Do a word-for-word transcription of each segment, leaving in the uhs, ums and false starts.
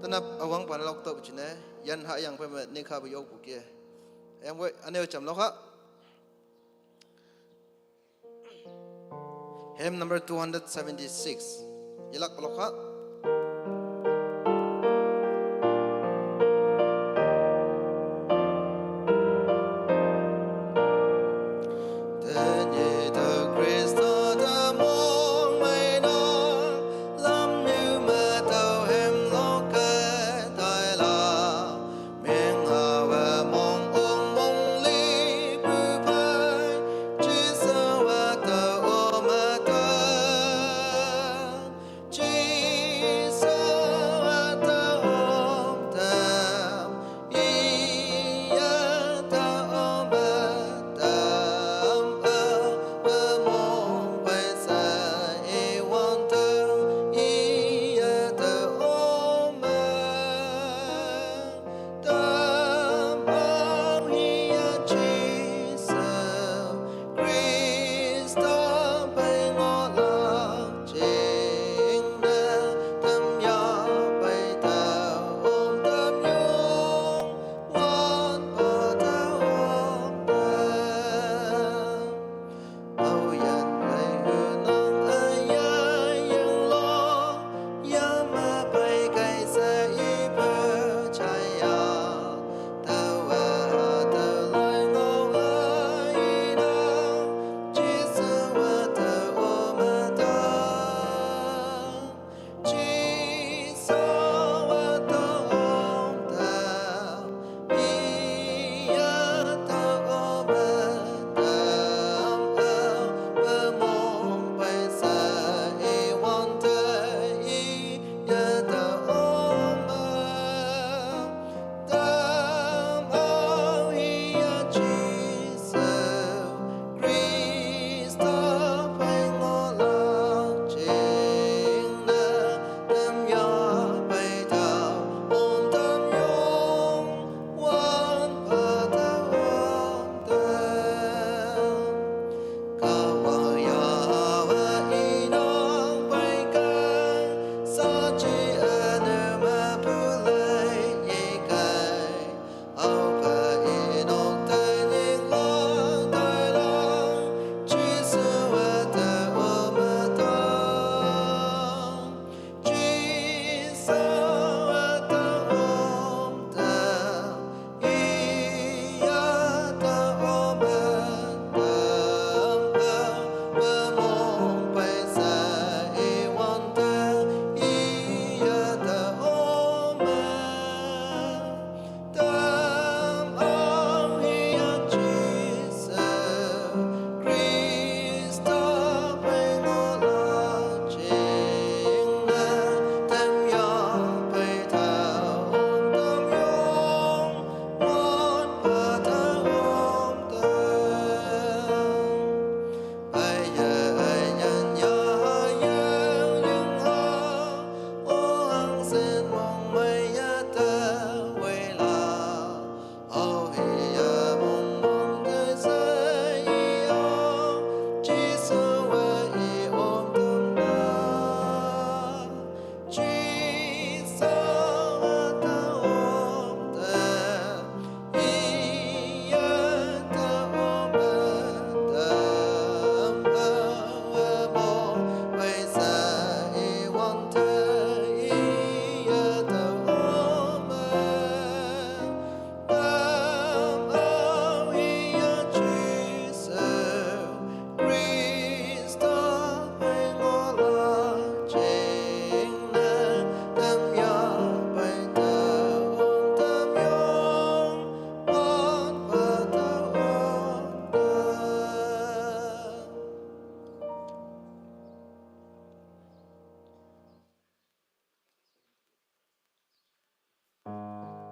Nap awang pan lok to chine, yan ha yang pe me ne kha bu yok bu ke. Yang wei, ane cham lok ha. Hymn number two hundred seventy-six. Yelak lok ha.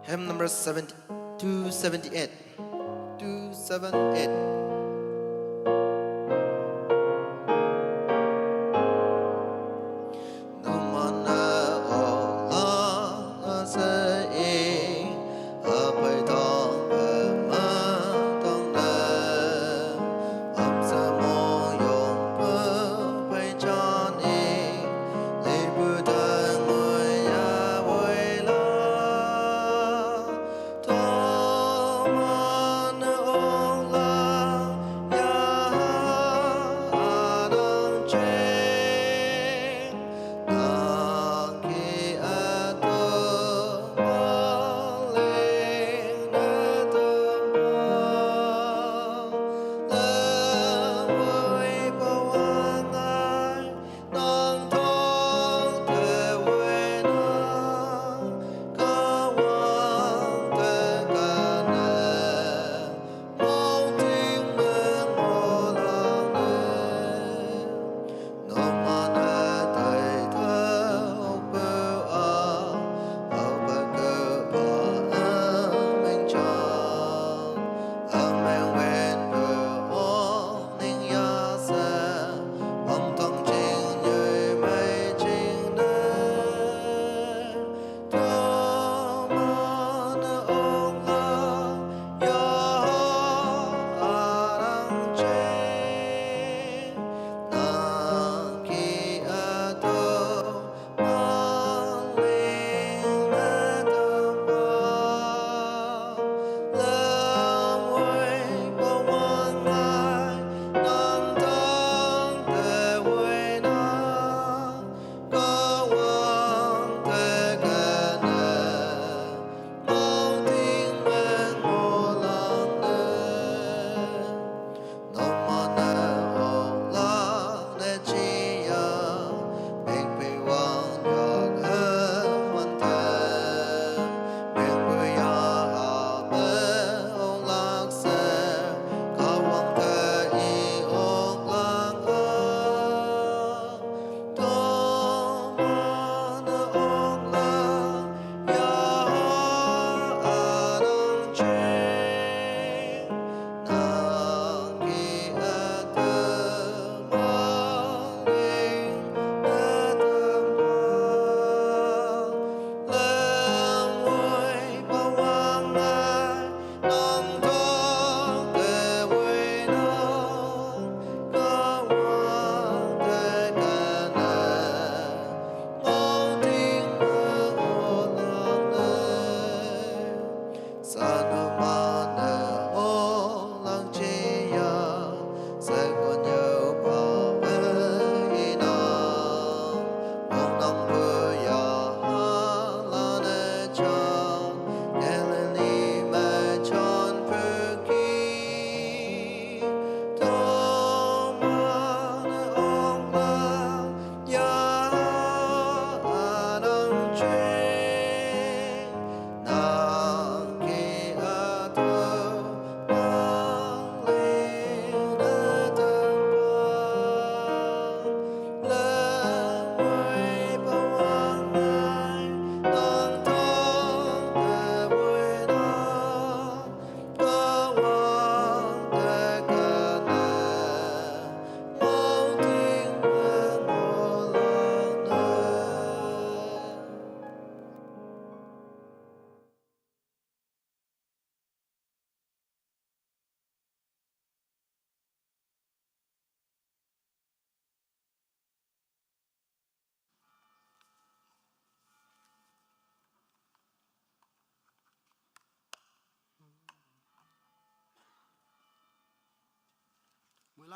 Hymn number seventy, two seventy-eight. Two seven eight.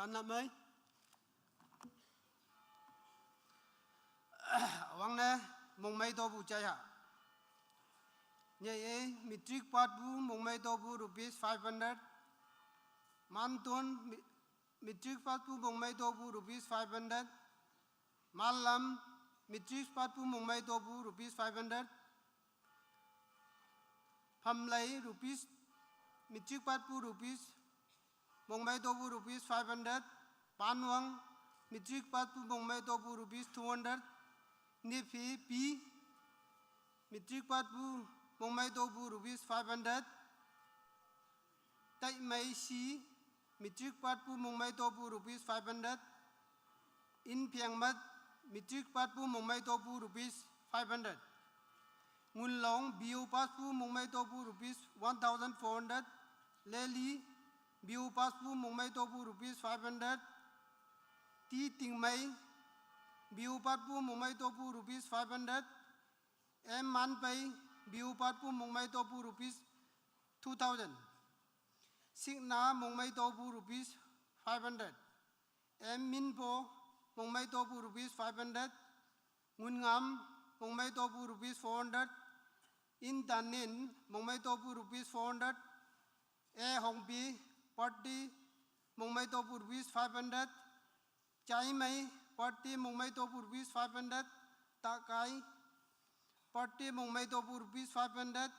Anamai. Wangne mongmai tobu chaya. Nyai e matric pass pu mongmai tobu rupees five hundred. Mantun mi-, matric pass pu mongmai tobu rupees five hundred. Malam matric pass pu mongmai tobu rupees five hundred. Phamlai rupees, matric pass pu rupees, mongmai tobu rupees five hundred. Panwang matric pass pu mongmai tobu rupees two hundred. Nefi P matric pass pu mongmai tobu rupees five hundred. Taimai C matric pass pu mongmai tobu rupees five hundred. Inphiangmat matric pass pu mongmai tobu rupees five hundred. Ngunlong B O pass pu mongmai tobu rupees one thousand four hundred. Leli B O pass pu mongmai tobu rupees five hundred. T Tingmai B O pass pu mongmai tobu rupees five hundred. M Manpai B O pass pu mongmai tobu rupees two thousand. Sikna mongmai tobu rupees five hundred. M Minpo mongmai tobu rupees five hundred. Ngungam mongmai tobu rupees four hundred. Intanin mongmai tobu rupees four hundred. A Hongpi party mongmai tobu rupees five hundred. Chaimai party mongmai tobu rupees five hundred. Takai party mongmai tobu rupees five hundred.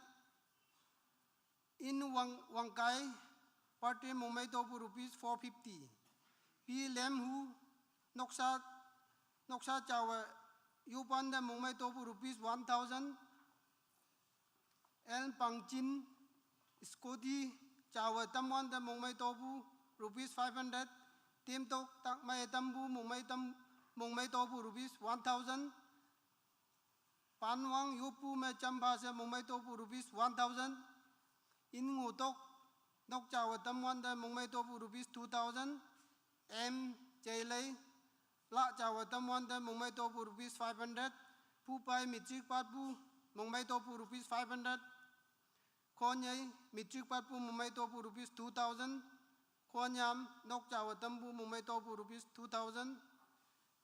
In Wang, Wangkai party mongmai tobu rupees four fifty. P Lemhu noksa, noksa chawa yupanda mongmai tobu rupees one thousand. L Pangchin scooty chawa tamwanda mongmai tobu rupees five hundred. Timtok takmai tambu mongmai tam, mongmai tobu rupees one thousand. Panwang yopu me chamba se mongmai tobu rupees one thousand. In Ngutok nok chawa tamwanda mongmai tobu rupees two thousand. M Chailei la chawa tamwanda mongmai tobu rupees five hundred. Pupai matric pass pu mongmai tobu rupees five hundred. Khonyai matric pass pu mongmai tobu rupees two thousand. Khonyam nok chawa tambu mongmai tobu rupees two thousand.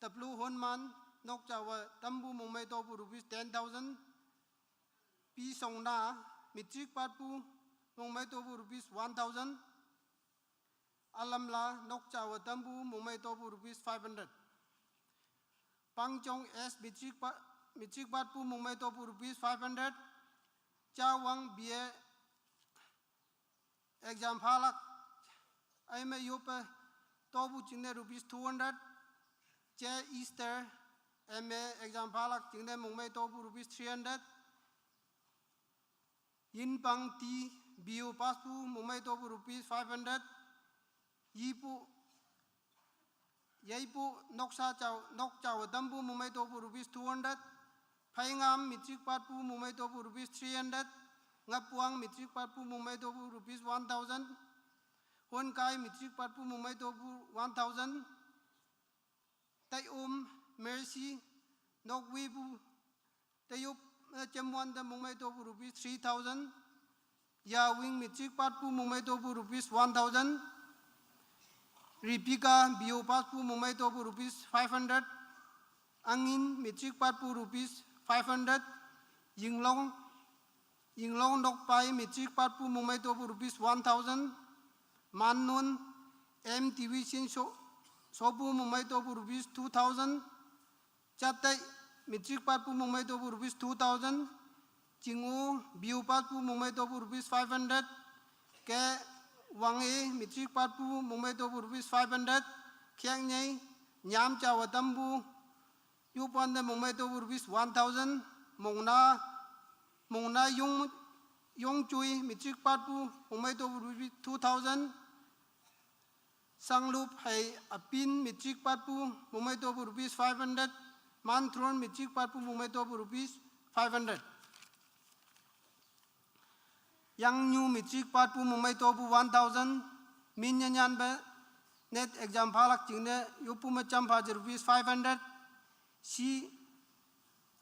Taplu Honman nok chawa tambu mongmai tobu rupees ten thousand. P Songna matric pass pu mongmai tobu rupees one thousand. Alamla nok chawa tambu mongmai tobu rupees five hundred. Pangchong S matric pa-, matric pass pu mongmai tobu rupees five hundred. Chawang B A exam phalak aime yope tobu chingne rupees two hundred. Che Easter M A exam phalak chingne mongmai tobu rupees three hundred. Yinpang T B O pass pu mongmai tobu rupees five hundred. Yipu, Yaipu noksa chaw, nok chawa tambu mongmai tobu rupees two hundred. Phaingam matric pass pu mongmai tobu rupees three hundred. Ngapuang matric pass pu mongmai tobu rupees one thousand. Honkai matric pass pu mongmai tobu one thousand. Taium Mercy nokwipu Tayup, eh, Chemwanda mongmai tobu rupees three thousand. Yawing matric pass pu mongmai tobu rupees one thousand. Ripika B O pass pu mongmai tobu rupees five hundred. Angin matric pass pu rupees five hundred. Yinglong, Yinglong Nokpai matric pass pu mongmai tobu rupees one thousand. Mannun M T V Sin so, sopu mongmai tobu rupees two thousand. Chatai matric pass pu mongmai tobu rupees two thousand. Chingu B O pass pu mongmai tobu rupees five hundred. Ke Wang E matric pass pu mongmai tobu rupees five hundred. Khiang Nyai Nyam chawa tambu yupanda mongmai tobu rupees one thousand. Mongna, Mongna Yong, Yongchui matric pass pu mongmai tobu rupees two thousand. Sanglup Hai Apin matric pass pu mongmai tobu rupees five hundred. Mantron matric pass pu mongmai tobu rupees five hundred. Yangnu matric pass pu mongmai tobu one thousand. Min Nyanyan be NET exam phalak chingne yopu me cham pha rupees five hundred. Si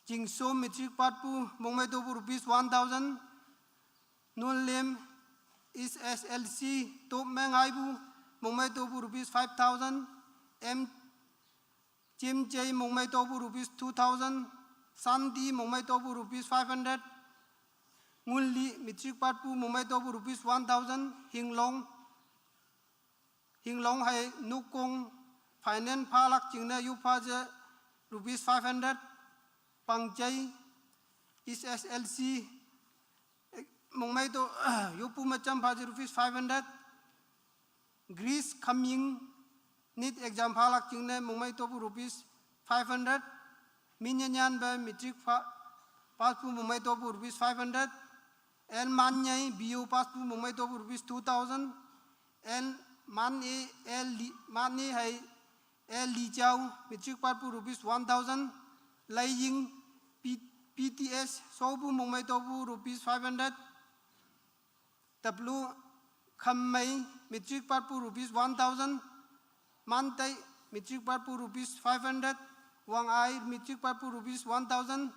Jingso matric pass pu mongmai tobu rupees one thousand. Nunlim S S L C top mengaibu Mongmei Tobu rupees five thousand, M Chimchei Mongmei Tobu rupees two thousand, Santi Mongmei Tobu rupees five hundred, Ngunli Matric Patpu Mongmei Tobu rupees one thousand, Hinglong, Hinglong hei Nukong finance phalak jingne yupha je rupees five hundred, Pangchei S S L C, eh, Mongmei to, yuppu macham pha je rupees five hundred, Greece Khamying NEET exam phalak jingne Mongmei Tobu rupees five hundred, Minyanyan be Matric pha, Patpu Mongmei Tobu rupees five hundred, L Manyai B U Patpu Mongmei Tobu rupees two thousand, L Mane, L Li, Mane hei, L Li Chao Matric Patpu rupees one thousand, Laiying P-, P T S Sobu Mongmei Tobu rupees five hundred, W Khammei Matric Patpu rupees one thousand, Mantai Matric Patpu rupees five hundred, Wang Ai Matric Patpu rupees one thousand,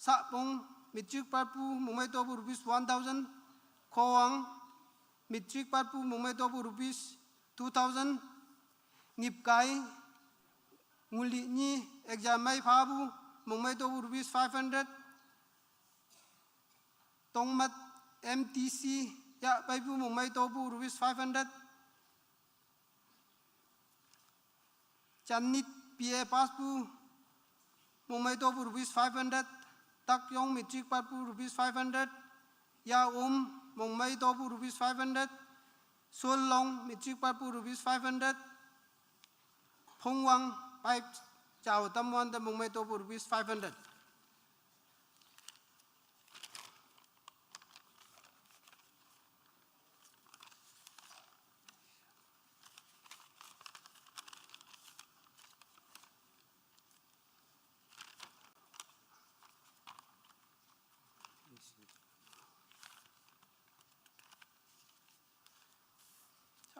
Sapong Matric Patpu Mongmei Tobu rupees one thousand, Khowang Matric Patpu Mongmei Tobu rupees two thousand, Ngipkai Nguli Ni exam mei phapu Mongmei Tobu rupees five hundred, Tongmat M T C ya paipu Mongmei Tobu rupees five hundred, Chanit P A Patpu Mongmei Tobu rupees five hundred, Takyong Matric Patpu rupees five hundred, Ya Um Mongmei Tobu rupees five hundred, Sulong Matric Patpu rupees five hundred, Phongwang Pipe Chao Tamwon de Mongmei Tobu rupees five hundred.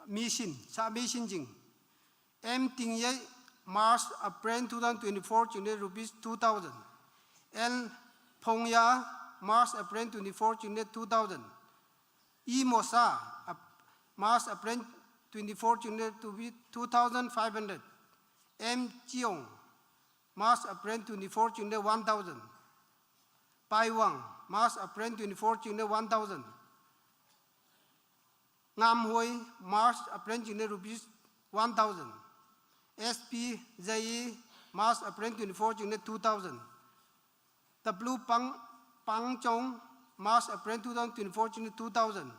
Mission, sa mission jing. M Tingye, March, April two thousand twenty-four, jingne rupees two thousand. L Phongya, March, April twenty-four, jingne two thousand. E Mosa, Ap-, March, April twenty-four, jingne rupees two thousand five hundred. M Chiong, March, April twenty-four, jingne one thousand. Paiwang, March, April twenty-four, jingne one thousand. Ngamhoi, March, April, jingne rupees one thousand. S P J E, March, April twenty-four, jingne two thousand. W Pang, Pangchong, March, April two thousand twenty-four, jingne two thousand.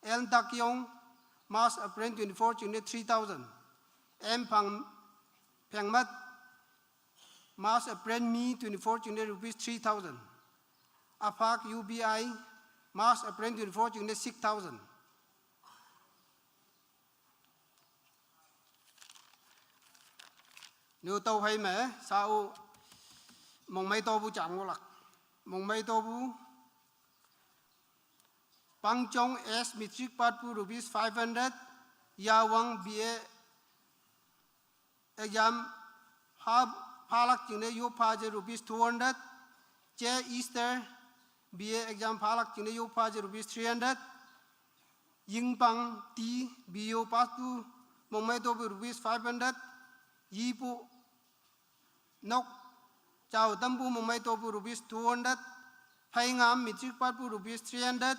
L Takyong, March, April twenty-four, jingne three thousand. M Pang, Pangmat, March, April, May twenty-four, jingne rupees three thousand. Aphak U B I, March, April twenty-four, jingne six thousand. Nyu tau hai me, sa u Mongmei Tobu chang ngolak. Mongmei Tobu, Pangchong S Matric Patpu rupees five hundred, Yawang B A exam pha, phalak jingne yopha je rupees two hundred, Che Easter B A exam phalak jingne yopha je rupees three hundred, Yingpang T B U Patpu Mongmei Tobu rupees five hundred, Yipu Nok Chao Tampu Mongmei Tobu rupees two hundred, Phaingam Matric Patpu rupees three hundred,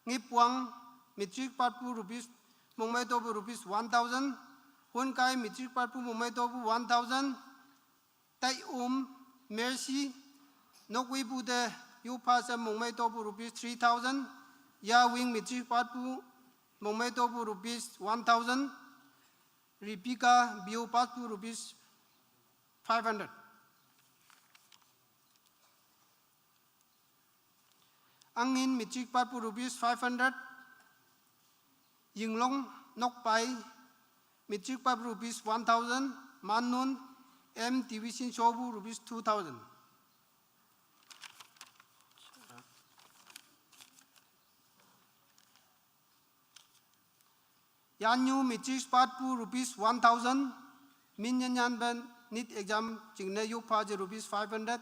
Ngipwang Matric Patpu rupees Mongmei Tobu rupees one thousand, Hunkai Matric Patpu Mongmei Tobu one thousand, Tai Um Mercy Nokwipu de yopha se Mongmei Tobu rupees three thousand, Yawing Matric Patpu Mongmei Tobu rupees one thousand, Rebecca B U Patpu rupees five hundred. Angin Matric Patpu rupees five hundred, Yinglong Nokpai Matric Patpu rupees one thousand, Manun M Division Shobu rupees two thousand. Yanyu Matric Patpu rupees one thousand, Min Yanyan ben NEET exam jingne yopha je rupees five hundred,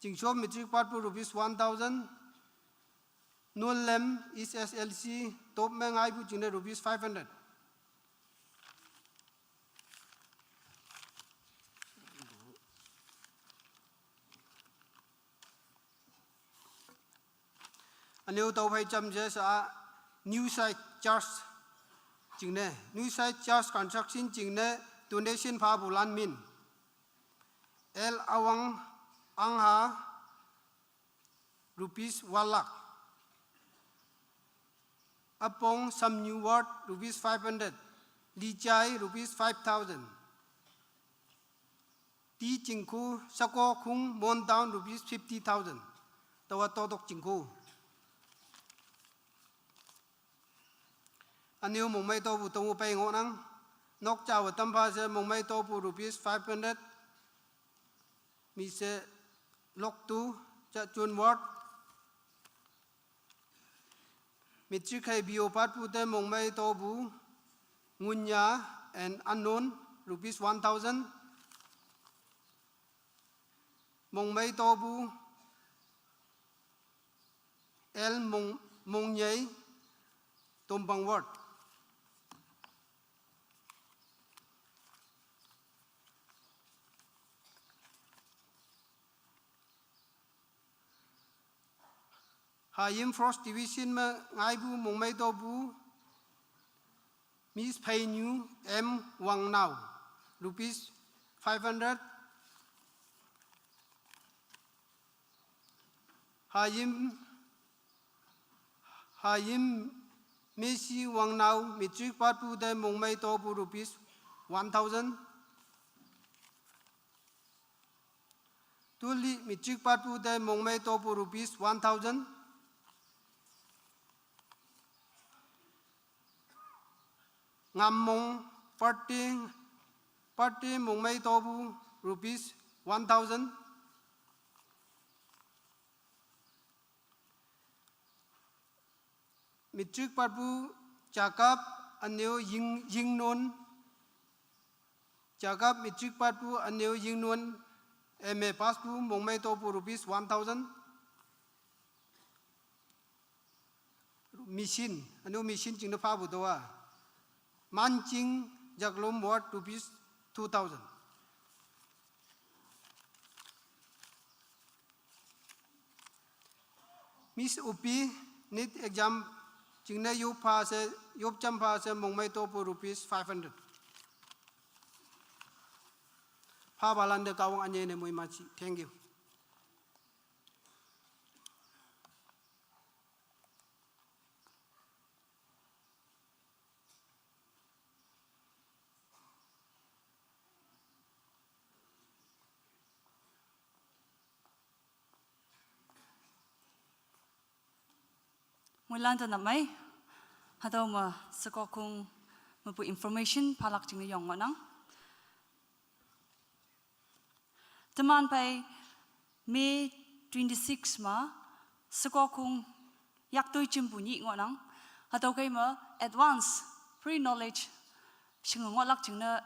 Jingshom Matric Patpu rupees one thousand, Nulem S S L C top me ngaipu jingne rupees five hundred. Aneo tüophei jamje she a, New Site Church jingne, New Site Church Construction jingne donation phapu lan min. L Awang Angha, rupees one lakh. Apong Samnyu Ward, rupees five hundred. Lijai, rupees five thousand. T Chingkhu, Sakokhung, Mon Town, rupees fifty thousand. Taowa totok Chingkhu. Aneo mongmei topu tongpu pei ngohnang. Nokjawe tampha she mongmei topu rupees five hundred. Mise Loktu, Jajun Ward. Matric hei B O patpu te mongmei topu Ngunya and Unknown, rupees one thousand. Mongmei topu L Mong, Mongnyei, Tompang Ward. Hayim Forest Division me ngaipu mongmei topu Miss Pheinu M Wangnao, rupees five hundred. Hayim, Hayim Mesi Wangnao, matric patpu te mongmei topu rupees one thousand. Tuli matric patpu te mongmei topu rupees one thousand. Ngammong party, party mongmei topu rupees one thousand. Matric patpu Jacob Aneo Ying, Yingnon. Jacob matric patpu Aneo Yingnon M A passpu mongmei topu rupees one thousand. Mission, aneo mission jingne phapu taowa. Manching, Jaklom Ward, rupees two thousand. Miss Upi, NEET exam jingne yop pha she, yop jam pha she mongmei topu rupees five hundred. Phapalan te Kahwang ünyei ne moiman shi. Thank you. Moilan te nap mei, hatüo me Sakokhung mepu information phalak jingne yong ngohnang. Teman phei May twenty-six me Sakokhung yaktoi jimpu nyih ngohnang. Hatüo kei me advance pre-knowledge shinge ngohlak jingne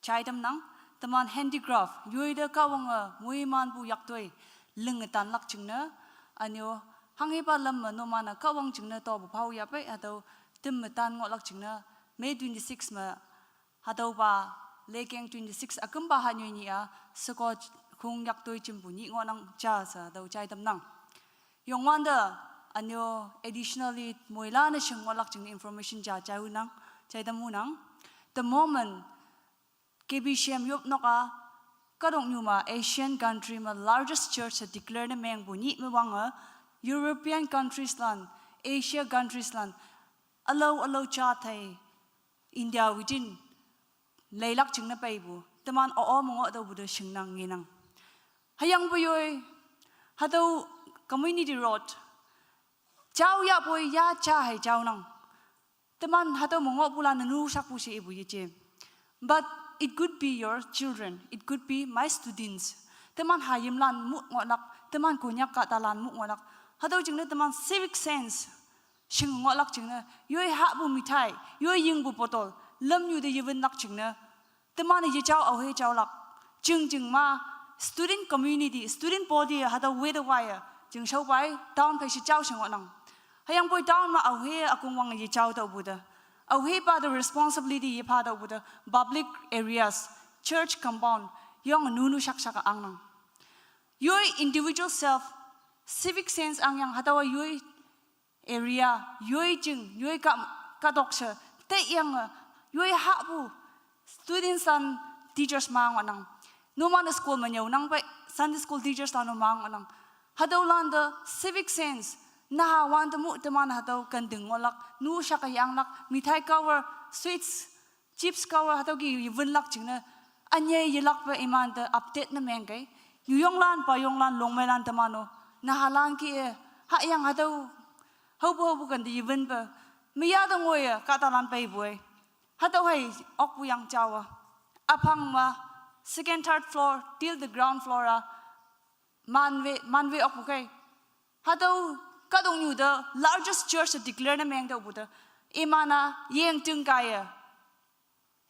jai tamnang. Teman handicraft, yoi te Kahwange moimanpu yaktoi linge tanlak jingne, ünyo hanghepa lam me numan-e Kahwang jingne topu phao yapei, hatüo tüm me tan ngohlak jingne, May twenty-six me hatüopa lekeng twenty-six ükümpa hanyo nyih-a, Sakokhung yaktoi jimpu nyih ngohnang ja she hatüo jai tamnang. Yongwante, ünyo additionally moilan-e shing ngohlak jingne information ja jai wunang, jai tam wunang. The moment K B C M yopnok-a, kahtoknyu me Asian country me largest church she declare ne mengpu nyih me wange, European countries lan, Asia countries lan, ülao ülao jat hei, India within leilak jingne peipu, teman o-o me ngoh tüopu te shingnang ngenang. Hüyangpoi yoi, hatüo community road, jao yahpoi ya ja hei jaonang. Teman hatüo me ngohpulan-e nu shakpu she ipu yeje. But it could be your children, it could be my students. Teman hayimlan mu ngohlak, teman Konyak kahtalan mu ngohlak. Hatüo jingne teman civic sense shing ngohlak jingne, yoi hahpu mithai, yoi yingpu bottle, lamnyu te yewinlak jingne, teman-e yejao aohe jaolak. Jingjing ma, student community, student body hatüo wete waiye, jingshaopa-i town phei she jao she ngohnang. Hüyangpoi town me aohe ükongwang yejao tüopu te, aohepa te responsibility yepha tüopu te, public areas, church compound, yong nunu shakshak angnang. Yoi individual self, civic sense angyang hatüowa yoi area, yoi jing, yoi ka, ka dok she, te yang, yoi ha bu, students and teachers ma ngonang. Numan school ma nyau nang pai, Sunday school teachers la nu ma ngonang. Hatüo lan te civic sense, naha wan te mu teman hatüo kending ngolak, nu shak yang lak, mithai cover, sweets, chips cover hatüo ki yewünlak jingne. Anye yelakpe iman te update ne mengkei. Yuyonglan, payonglan, longmeilan teman-o. Nahalan ki e, ha yang hatüo, haopu haopu kente yewünpe. Meya te ngoiye, kahtalan peipu ei. Hatüo hei, okpu yang jawa. Üphang ma, second, third floor, till the ground floor a. Manwe, manwe okpu kei. Hatüo, kahtoknyu te, largest church declare ne meng tüopu te. Iman-a, yeng ting kaiye.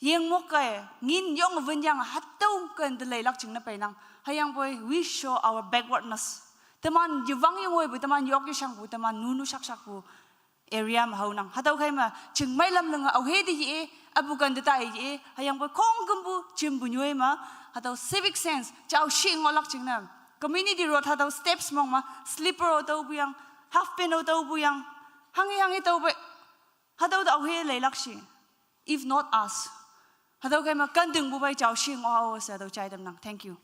Yeng mok kaiye, ngin yong wün yang, hatüo ken te leilak jingne peinang. Hüyangpoi, we show our backwardness. Teman yewang yengoipu, teman yok yeshangpu, teman nunu shakshakpu area me haonang. Hatüo kei me, chingmei lam lenge, aohe te ye, apu ken te tai ye, hüyangpoi khongkümpu, jimpu nyoi me, hatüo civic sense, jao shi ngolak jingne. Community road hatüo steps mong me, slipper-o tüopu yang, half pant-o tüopu yang, hanghe hanghe tüope, hatüo te aohe leilak shi. If not us. Hatüo kei me, kandingpu pei jao shi ngo hao she hatüo jai tamnang. Thank you.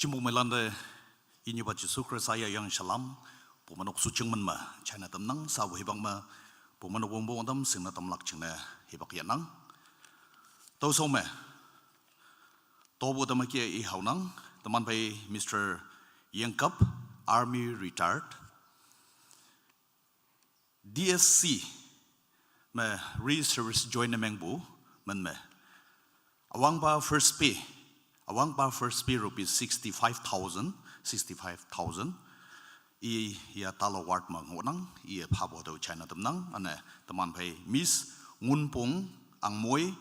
Jimpu meilante, inyupa Jesu Khrista yayang salam, pumeinok shujing men me, jaine tamnang, sapu hipak me, pumeinok wongpong tam, shingne tamlak jingne, hipak yahnang. Tüoshao me, topu teme ke i haonang, teman phei Mister Yengkap, Army retired. D S C me re-service join ne mengpu, men me. Awangpa first pay, awangpa first pay rupees sixty-five thousand, sixty-five thousand. I ya talo ward me ngohnang, i phapu hatüo jaine tamnang, üne teman phei Miss Ngunpong Angmoi,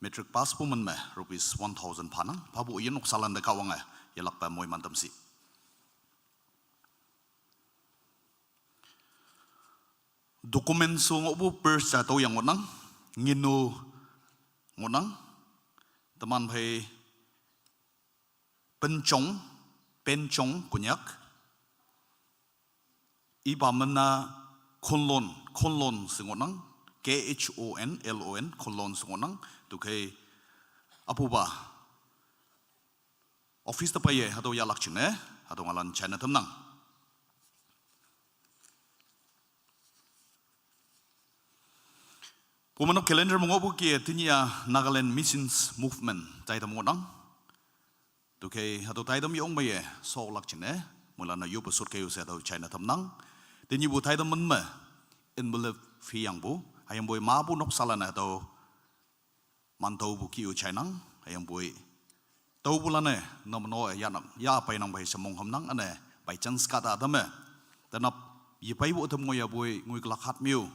matric pass pu men me, rupees one thousand phanang, phapu yenok salan te Kahwange, yelakpe moiman tamshi. Document so ngohpu purse ja tüo yang ngohnang, ngin-o ngohnang, teman phei Penchong, Penchong Konyak, ipa men-a Khonlon, Khonlon she ngohnang, K H O N L O N, Khonlon she ngohnang, tüokhei apupa office te peiye, hatüo yahlak jingne, hatüo ngaolan jaine tamnang. Pumeinok calendar me ngohpu ke tenyih-a Nagaland Missions Movement taitam ngohnang. Tüokhei hatüo taitam yong meiye, shoklak jingne, moilan-e yoppe shot kei-o she hatüo jaine tamnang. Tenyihpu taitam men me, envelope phiyangpu, hüyangpoi mapu noksalan-e hatüo mantüopu kih-o jainang, hüyangpoi tüopulan-e, no me no-e yahnang, yah peinang phei she mong hamnang, üne, by chance kahta tame, tenap, yepeipu ütam ngoiyapoi, ngoikülak hat me-o,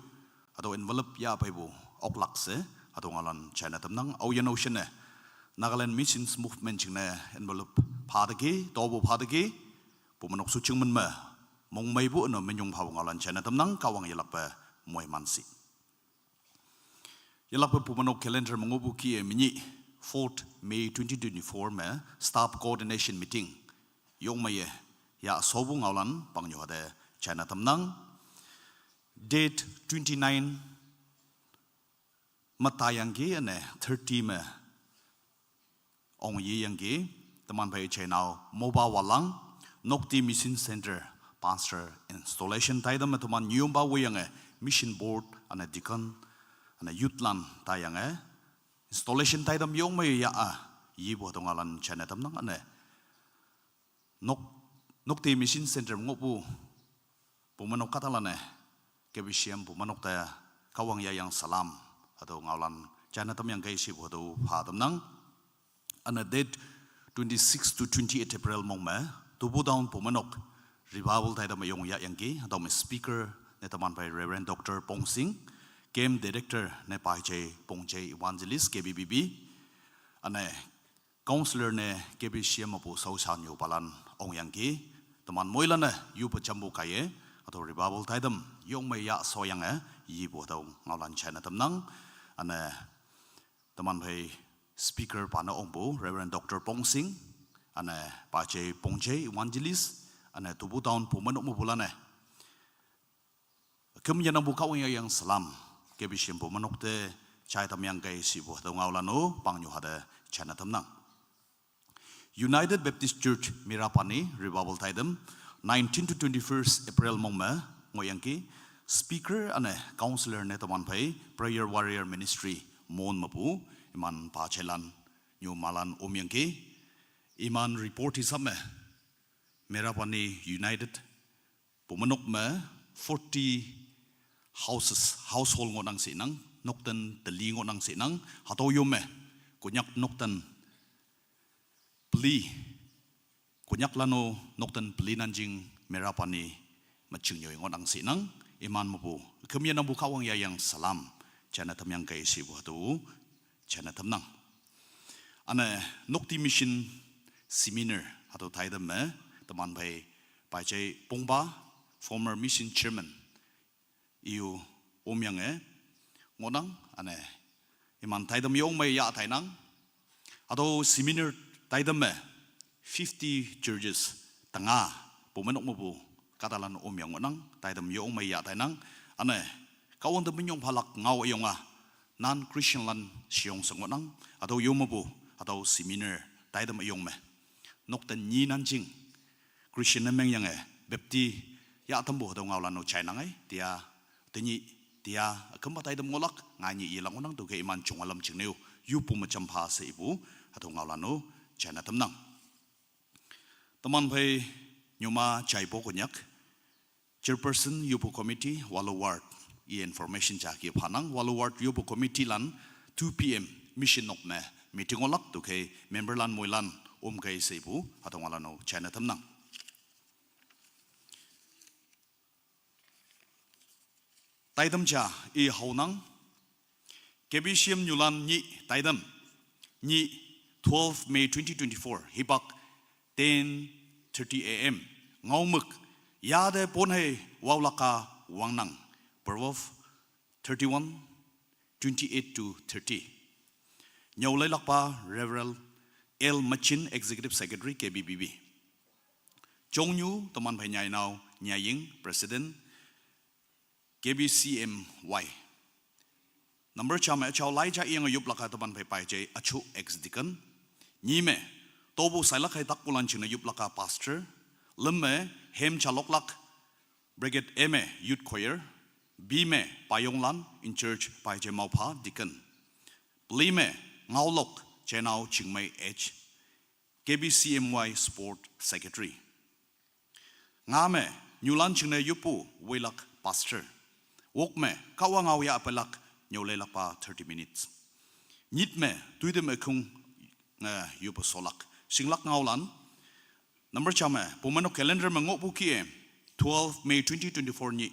hatüo envelope yah peipu, oklak she, hatüo ngaolan jaine tamnang, aoyin-o shinne, Nagaland Missions Movement jingne envelope phateki, topu phateki, pumeinok shujing men me, mongmeipu üne minyong phapu ngaolan jaine tamnang, Kahwang yelakpe moiman shi. Yelakpe pumeinok calendar me ngohpu kih-e menyih fourth May twenty twenty-four me staff coordination meeting yong meiye, yah shopu ngaolan pangnyu hate jaine tamnang. Date twenty-nine me tayangki üne thirty me ong yeyangki, teman phei jainao Moba Walang, Nokti Mission Center, Pastor installation taitam me teman nyeyompa woiyange, Mission Board, üne deacon, üne youthlan taiyange, installation taitam yong meiye yah-a, yepu hatüo ngaolan jaine tamnang üne. Nok, Nokti Mission Center ngohpu, pumeinok kahtalan-e, K B C M pumeinok te, Kahwang yayang salam, hatüo ngaolan, jaine tamyangkei shepu hatüo pha tamnang. Üne date twenty-six to twenty-eight April mong me, Tobu Town pumeinok, revival taitam me yong yahyangki, hatüo me speaker, ne teman phei Reverend Doctor Pongsing, Camp Director ne Paichei Pongchei Evangelist K B B B, ane Counselor ne K B C M apu Saushan Yu Palan Ongyangki, teman moilan e yu pachambu kaiye, atau revival taidam yong mei ya soyang e, yi bu atau ngaulan china tamnang, ane teman phei speaker pana ongpu Reverend Doctor Pongsing, ane Paichei Pongchei Evangelist, ane Tubu Town pu manok mu bulan e. Kem yanang bu kawang yang salam. K B C M pu manok te chai tam yang kai si bu atau ngaulan o pang nyu hade china tamnang. United Baptist Church Merapani Revival Taidam, nineteen to twenty-first April mong me, ngoyangki, speaker ane counselor ne teman phei, Prayer Warrior Ministry, mon mapu, iman pa chelan, nyu malan omyangki, iman report hisam me, Merapani United, pumanok me, forty houses, household ngonang sinang, nokten teli ngonang sinang, hatau yom me, kunyak nokten peli, kunyak lano nokten peli nanjing Merapani maching yoi ngonang sinang, iman mapu, kemian abu kawang ya yang salam, chana tamyang kai si bu hatu, chana tamnang. Ane Nokti Mission Seminar, atau taidam me, teman phei, Paichei Pongba, former mission chairman, iu omyang e, ngonang, ane, iman taidam yong mei ya tainang, atau seminar taidam me, fifty churches, tanga, pumanok mapu, katalan omyang ngonang, taidam yong mei ya tainang, ane, kawang te menyong palak ngau yong a, non-Christian lan siong sengonang, atau yom mapu, atau seminar, taidam yong me. Nokten nyi nanjing, Christian ne meng yang e, bapti, ya tambu atau ngaulan o chai nang e, tia, tenyi, tia, kemba taidam ngolak, nganyi ilang ngonang tu ke iman chung alam ching neu, yu pu macham pha se ibu, atau ngaulan o china tamnang. Teman phei, nyuma chai po konyak, Chairperson Yopo Committee, Walu Ward, i information cha ki phanang, Walu Ward Yopo Committee lan two P M mission nok me meeting olak tu ke member lan moilan om kai seipu, hatong alano china tamnang. Taidam cha i haunang, K B C M nyulan nyi taidam, nyi twelve May twenty twenty-four, hibak ten thirty A M. Ngaumuk, yade ponhei waulaka wangnang. Proverb thirty-one, twenty-eight to thirty. Nyau lailakpa Reverend L Machin, Executive Secretary, K B B B. Chongyu, teman phai nyai nau, nyaying, President, K B C M Y. Number cha me, chau lai cha iang yup laka teman phai pai jai, achu ex deacon. Nyi me, tobu sailak hai tak pulan ching yup laka pastor. Lem me, hem cha lok lak, Brigade A me, youth choir. B me, payong lan, in church, pai jai mau pha, deacon. Pli me, ngau lok, chenau ching mai H. K B C M Y Sport Secretary. Nga me, nyulan chingne yupu, wilak pastor. Wok me, kawa ngau ya apelak, nyau lelak pa thirty minutes. Nyit me, tuide me kung, eh, yupu solak. Singlak ngau lan. Number cha me, pumeno calendar me ngok buki e, twelve May twenty twenty-four nyi.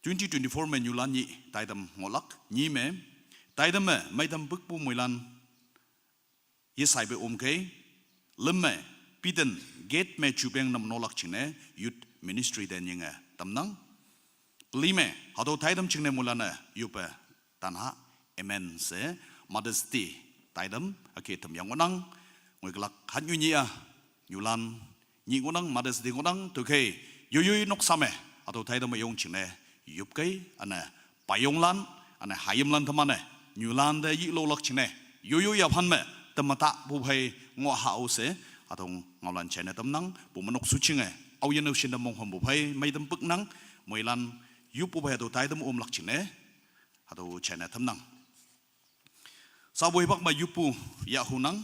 Twenty twenty-four me nyulan nyi, taidam ngolak, nyi me, taidam me, maidam bukpu muilan, ye saibe umkei, lem me, piden, gate me chubeng nam nolak chine, youth ministry den yinge, tamnang. Pli me, hado taidam chine mulane, yupe, tanha, amen se, Mother's Day, taidam, ake tam yang ngonang, ngoi kelak, han nyu nyi a, nyulan, nyi ngonang, Mother's Day ngonang, tu kei, yuyui nok same, atau taidam yong chine, yup kei, ane, payong lan, ane, hayim lan tamane, nyulan de yi lo lak chine, yuyui ya phan me, temata bu phai ngo ha o se, atau ngaulan chine tamnang, bu manok su chinge, au yen shin da mong hom bu phai, mai dem pek nang, muilan, yup bu phai atau taidam um lak chine, atau chine tamnang. Sa bu hibak ma yupu ya hunang.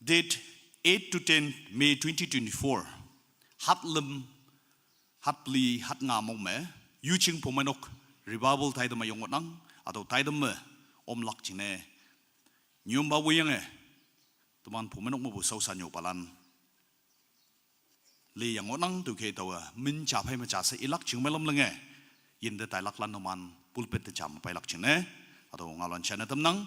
Date eight to ten May twenty twenty-four. Hat lem, hat pli, hat nga mong me. Yuching pumenok revival taidam ayong nang. Atau taidam me om lak chine. Nyum ba wuyang e. Teman pumenok mo bu sau sanyo palan. Li yang onang tu ke tawa min cha phai ma cha se ilak ching malam lenge. Yin de tai lak lan no man pulpit de cha ma pai lak ching ne. Ato ngalan cha na tam nang.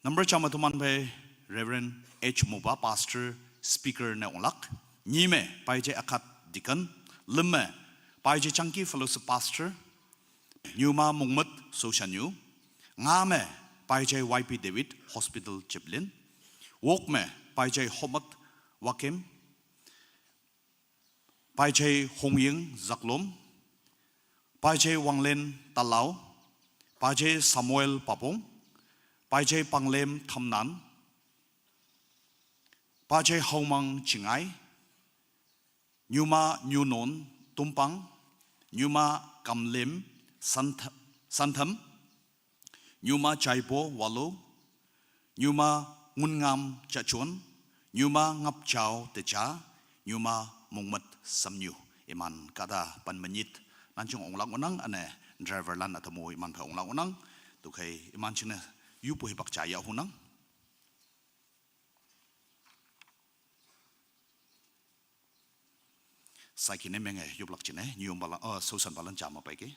Number cha ma tu man pai Reverend H Moba, Pastor, Speaker ne onglak. Nyi me pai je Akat Deacon. Lim me pai je Changki Fellowship Pastor. Nyuma Mungmut Soshanyu. Nga me pai je Y P David Hospital Chaplain. Wok me pai je Homat Wakim. Pai je Hongying Zaklom. Pai je Wanglen Talau. Pai je Samuel Papong. Pai je Panglem Thamnan. Pai je Haumang Chingai. Nyuma Nyunon Tumpang, Nyuma Kamlem Santha-, Santham, Nyuma Chaibo Walo, Nyuma Ngungam Chachon, Nyuma Ngapchao Techa, Nyuma Mungmat Samnyu. Iman kada pan menyit. Nanchung onglak onang ane driver lan atamu iman pha onglak onang. Tukai iman chine yupu hibak chaya hunang. Saikine menge yuplak chine, nyum bala, oh, Sosan balan chama paike.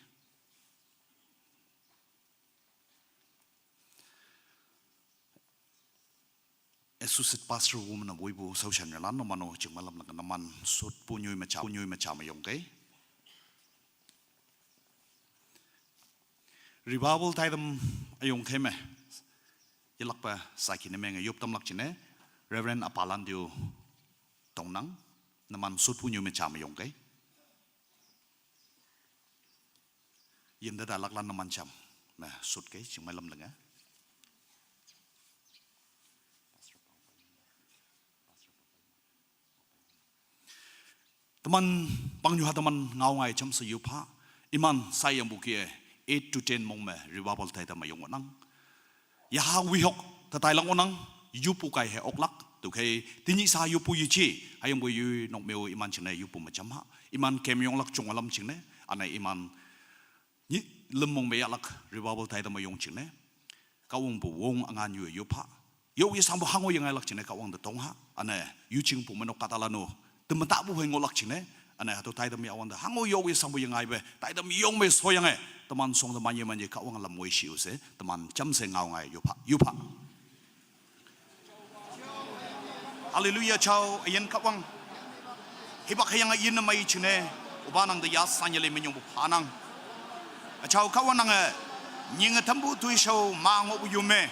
Associate Pastor Woman of Weibo Sosan Yalan, no mano ching malam lang naman sut pu nyui macha, pu nyui macha mayong ke. Revival taidam ayong keme. Yelak pa saikine menge yup tamlak chine. Reverend Apalan Diu Tongnang, naman sut pu nyui macha mayong ke. Yem da da lak lan naman cham. Na sut ke, ching mai lam lenga. Teman, pang nyu ha teman ngau ngai cham sa yup ha. Iman sai yang bukie eight to ten mong me revival taidam ayong nang. Yaha wihok tatai lang onang yupu kai he oklak. Tu kai tinyi sa yupu yichi. Ayang bu yu nok meu iman chingne yupu macham ha. Iman kem yong lak chung alam chingne. Ane iman nyi lem mong me yalak revival taidam ayong chingne. Kawang bu wong angan yu yup ha. Yo ye sambu hango yang ngai lak chingne kawang de tong ha. Ane yu ching pu menok katalano. Temata bu hoi ngolak chine. Ane hatu taidam ya wanda hango yo wi sambu yang ai be. Taidam yong me so yang e. Teman song teman ye manje kawang lam wei shi use. Teman cham se ngau ngai yup ha. Yup ha. Hallelujah chao ayen kawang. Hibak hayang ayen na mai chine. Uba nang de ya sanya le menyong bu phanang. Achao kawang nang e. Nying tambu tui shao ma ngo bu yume.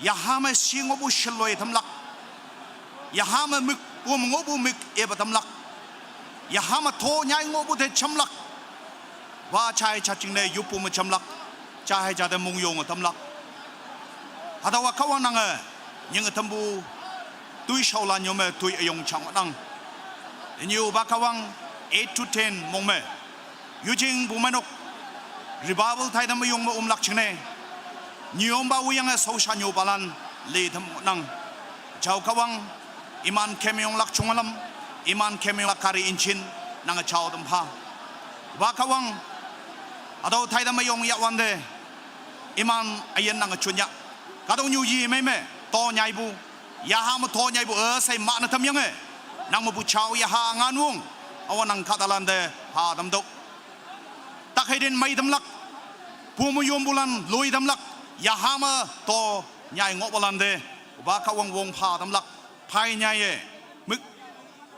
Yahama shi ngo bu shaloi tamlak. Yahama mik bu ngo bu mik e ba tamlak. Yahama to nyai ngo bu te chamlak. Wa chai cha ching ne yupu ma chamlak. Chai cha de mung yong tamlak. Hadawa kawang nang e. Nying tambu tui shao la nyome tui ayong chang nang. Nyu ba kawang eight to ten mong me. Yujing bu menok. Revival taidam ayong me umlak chingne. Nyom ba wuyang e so sha nyo balan le tam nang. Chao kawang iman kem yong lak chung alam. Iman kem yong lak kari inchin nang chao tam pha. Ba kawang. Ado taidam ayong ya wande. Iman ayen nang chunya. Kado nyu yi me me. To nyai bu. Yahama to nyai bu e sai ma na tam yang e. Nang ma bu chao yaha ngan wong. Awa nang katalan de ha tam do. Tak hai den mai tam lak. Pu mu yom bulan loi tam lak. Yahama to nyai ngok balan de. Ba kawang wong pha tam lak. Phai nyai e. Mik.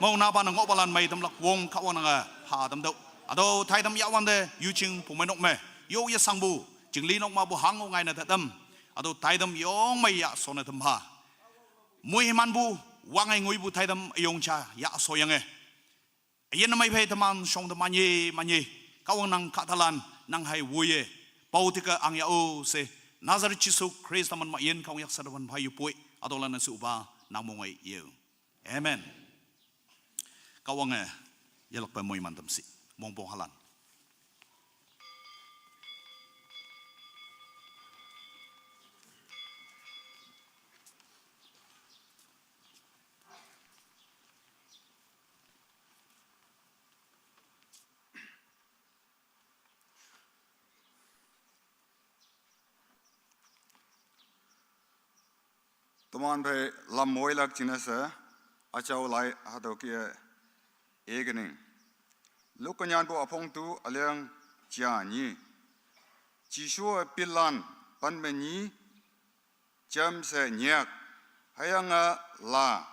Mau na ba na ngok balan mai tam lak. Wong kawang nang e pha tam do. Ado taidam ya wande. Yu ching pu mai nok me. Yo ya sang bu. Ching li nok ma bu hang ngai na tatam. Ado taidam yong mai ya so na tam ha. Mui man bu, wang ai ngui bu taidam ayong cha, ya so yang e. Ayen mai phai teman shong teman ye, man ye. Kawang nang katalan, nang hai wu ye. Pau tika ang ya o se. Nazareth Jisu Christ teman ma yen kawang yak sadawan phai yu pui. Adolan na su ba, nang mong ai ye. Amen. Kawang e, yelak pa moi man tam si. Mong pong halan. Teman phai lam moi lak china sa. Achau lai hatüo kih-e kening. Luk ünyanpu üpong tu üleng ja nyi. Jesuwe pinlan pen me nyi jamshe nyak. Hüyange la.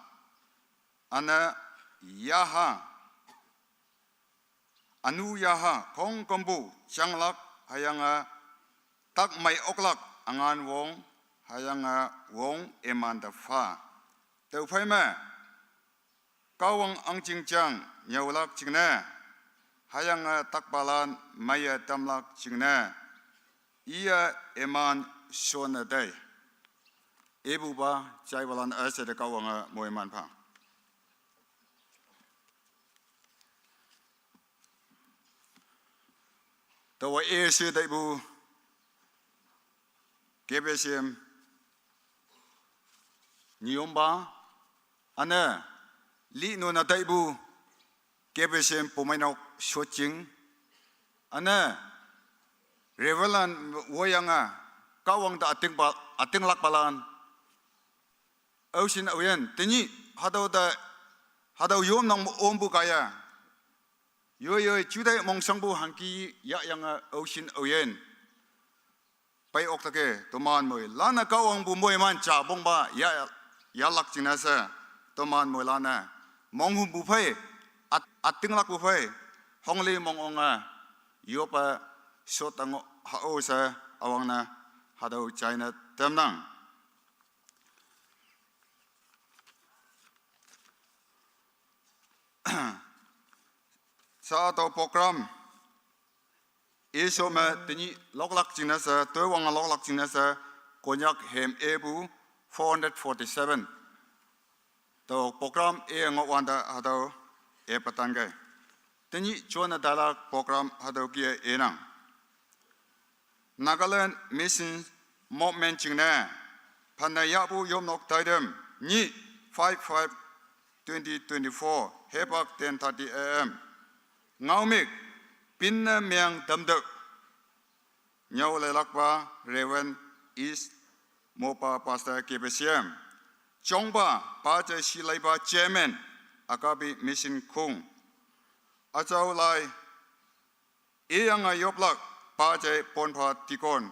Üne yaha. Ünu yaha khongkümpu janglak hüyange tak mei oklak üngan wong hüyange wong imante pha. Tüophei me Kahwang ahngching jang nyüolak jingne hüyange takpalan meiye tamlak jingne iye iman shonne tei. Ipupa jaipalan üshei te Kahwange moiman pha. Taowa üshei teipu K B C M nyüompa, üne, linon-e teipu K B C M pumeinok shotjing, üne, Reverend woiyange Kahwang te ütingpa, ütinglakpalan. Aoshin aoyin, tenyih, hatüo te, hatüo yomnang ompu kaiye. Yoi yoi, juteih mongshangpu hangki yahyange aoshin aoyin. Pei ok take, toman moilan-e Kahwangpu moiman ja pongpa ya, yahlak jingne she, toman moilan-e monghümpu phei, üt-, ütinglakpu phei, hongli mong onge, yoppe shot-e ngoh hao she, üwangne, hatüo jaine tamnang. Sha tüo program, üsho me tenyih loklak jingne she, toiwange loklak jingne she, Konyak hem epu four hundred forty-seven. Tüo program e ngohwante hatüo epa tan kei. Tenyih jone tailak program hatüo kih-e inang. Nagaland Mission Movement jingne, phanne yahpu yopnok taitam, nyih five five twenty twenty-four, hipak ten thirty A M. Ngaomük, pinne meng tamtük. Nyüo leilakpa Reverend Is Mopa Pastor K B C M. Jongpa, pa je shi leipa Chairman, Agape Mission Khong. Üjao lai, iyange yoplak, pa je ponpha deacon.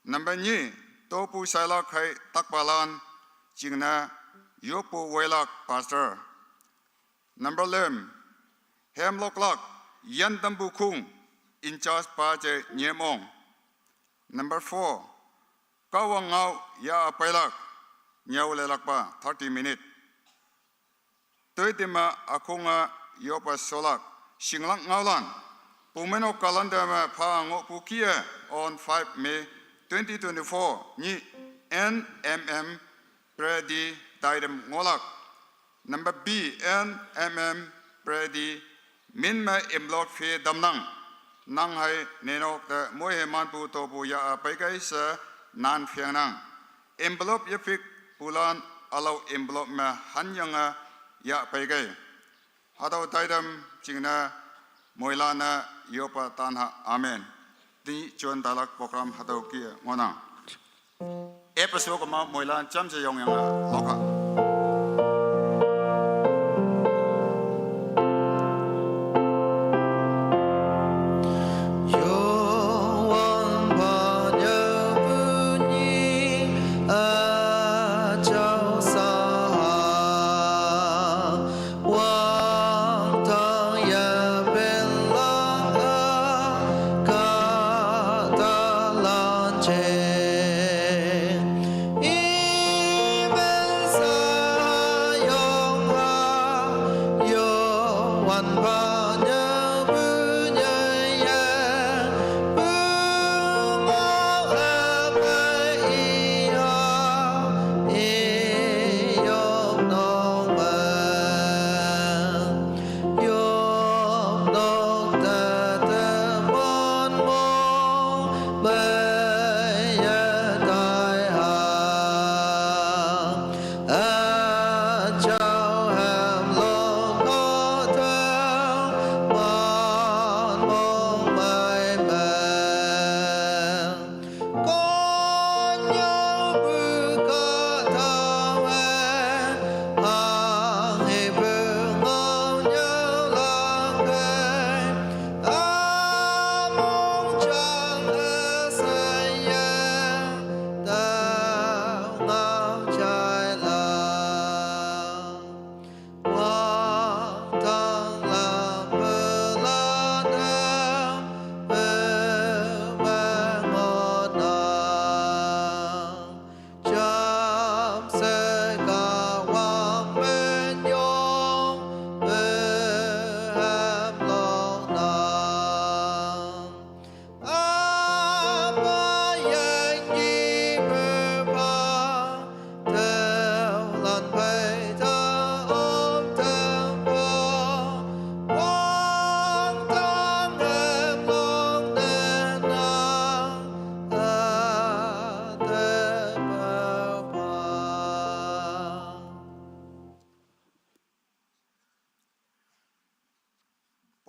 Number nyi, topu shailak hei takpalan, jingne yoppu woilak pastor. Number lüm, hemloklak, yantampu Khong, in charge pa je Nyemong. Number four, Kahwang ngao ya peilak, nyüo leilakpa, thirty minute. Toitime ükhonge yoppe sholak, shinglak ngaolan. Pumeinok calendar me pha ngohpu kih-e on five May twenty twenty-four nyih N M M Predi taitam ngohlak. Number B, N M M Predi min me envelope phe tamnang. Nang hei nenok te moihemanpu topu ya-a peikei she nan phengnang. Envelope yepikpulan ülao envelope me hanyange ya peikei. Hatüo taitam jingne moilan-e yoppe tan ha. Amen. Tenyih jon tailak program hatüo kih-e ngohnang. Episode kema moilan jamshe yongyange lokha.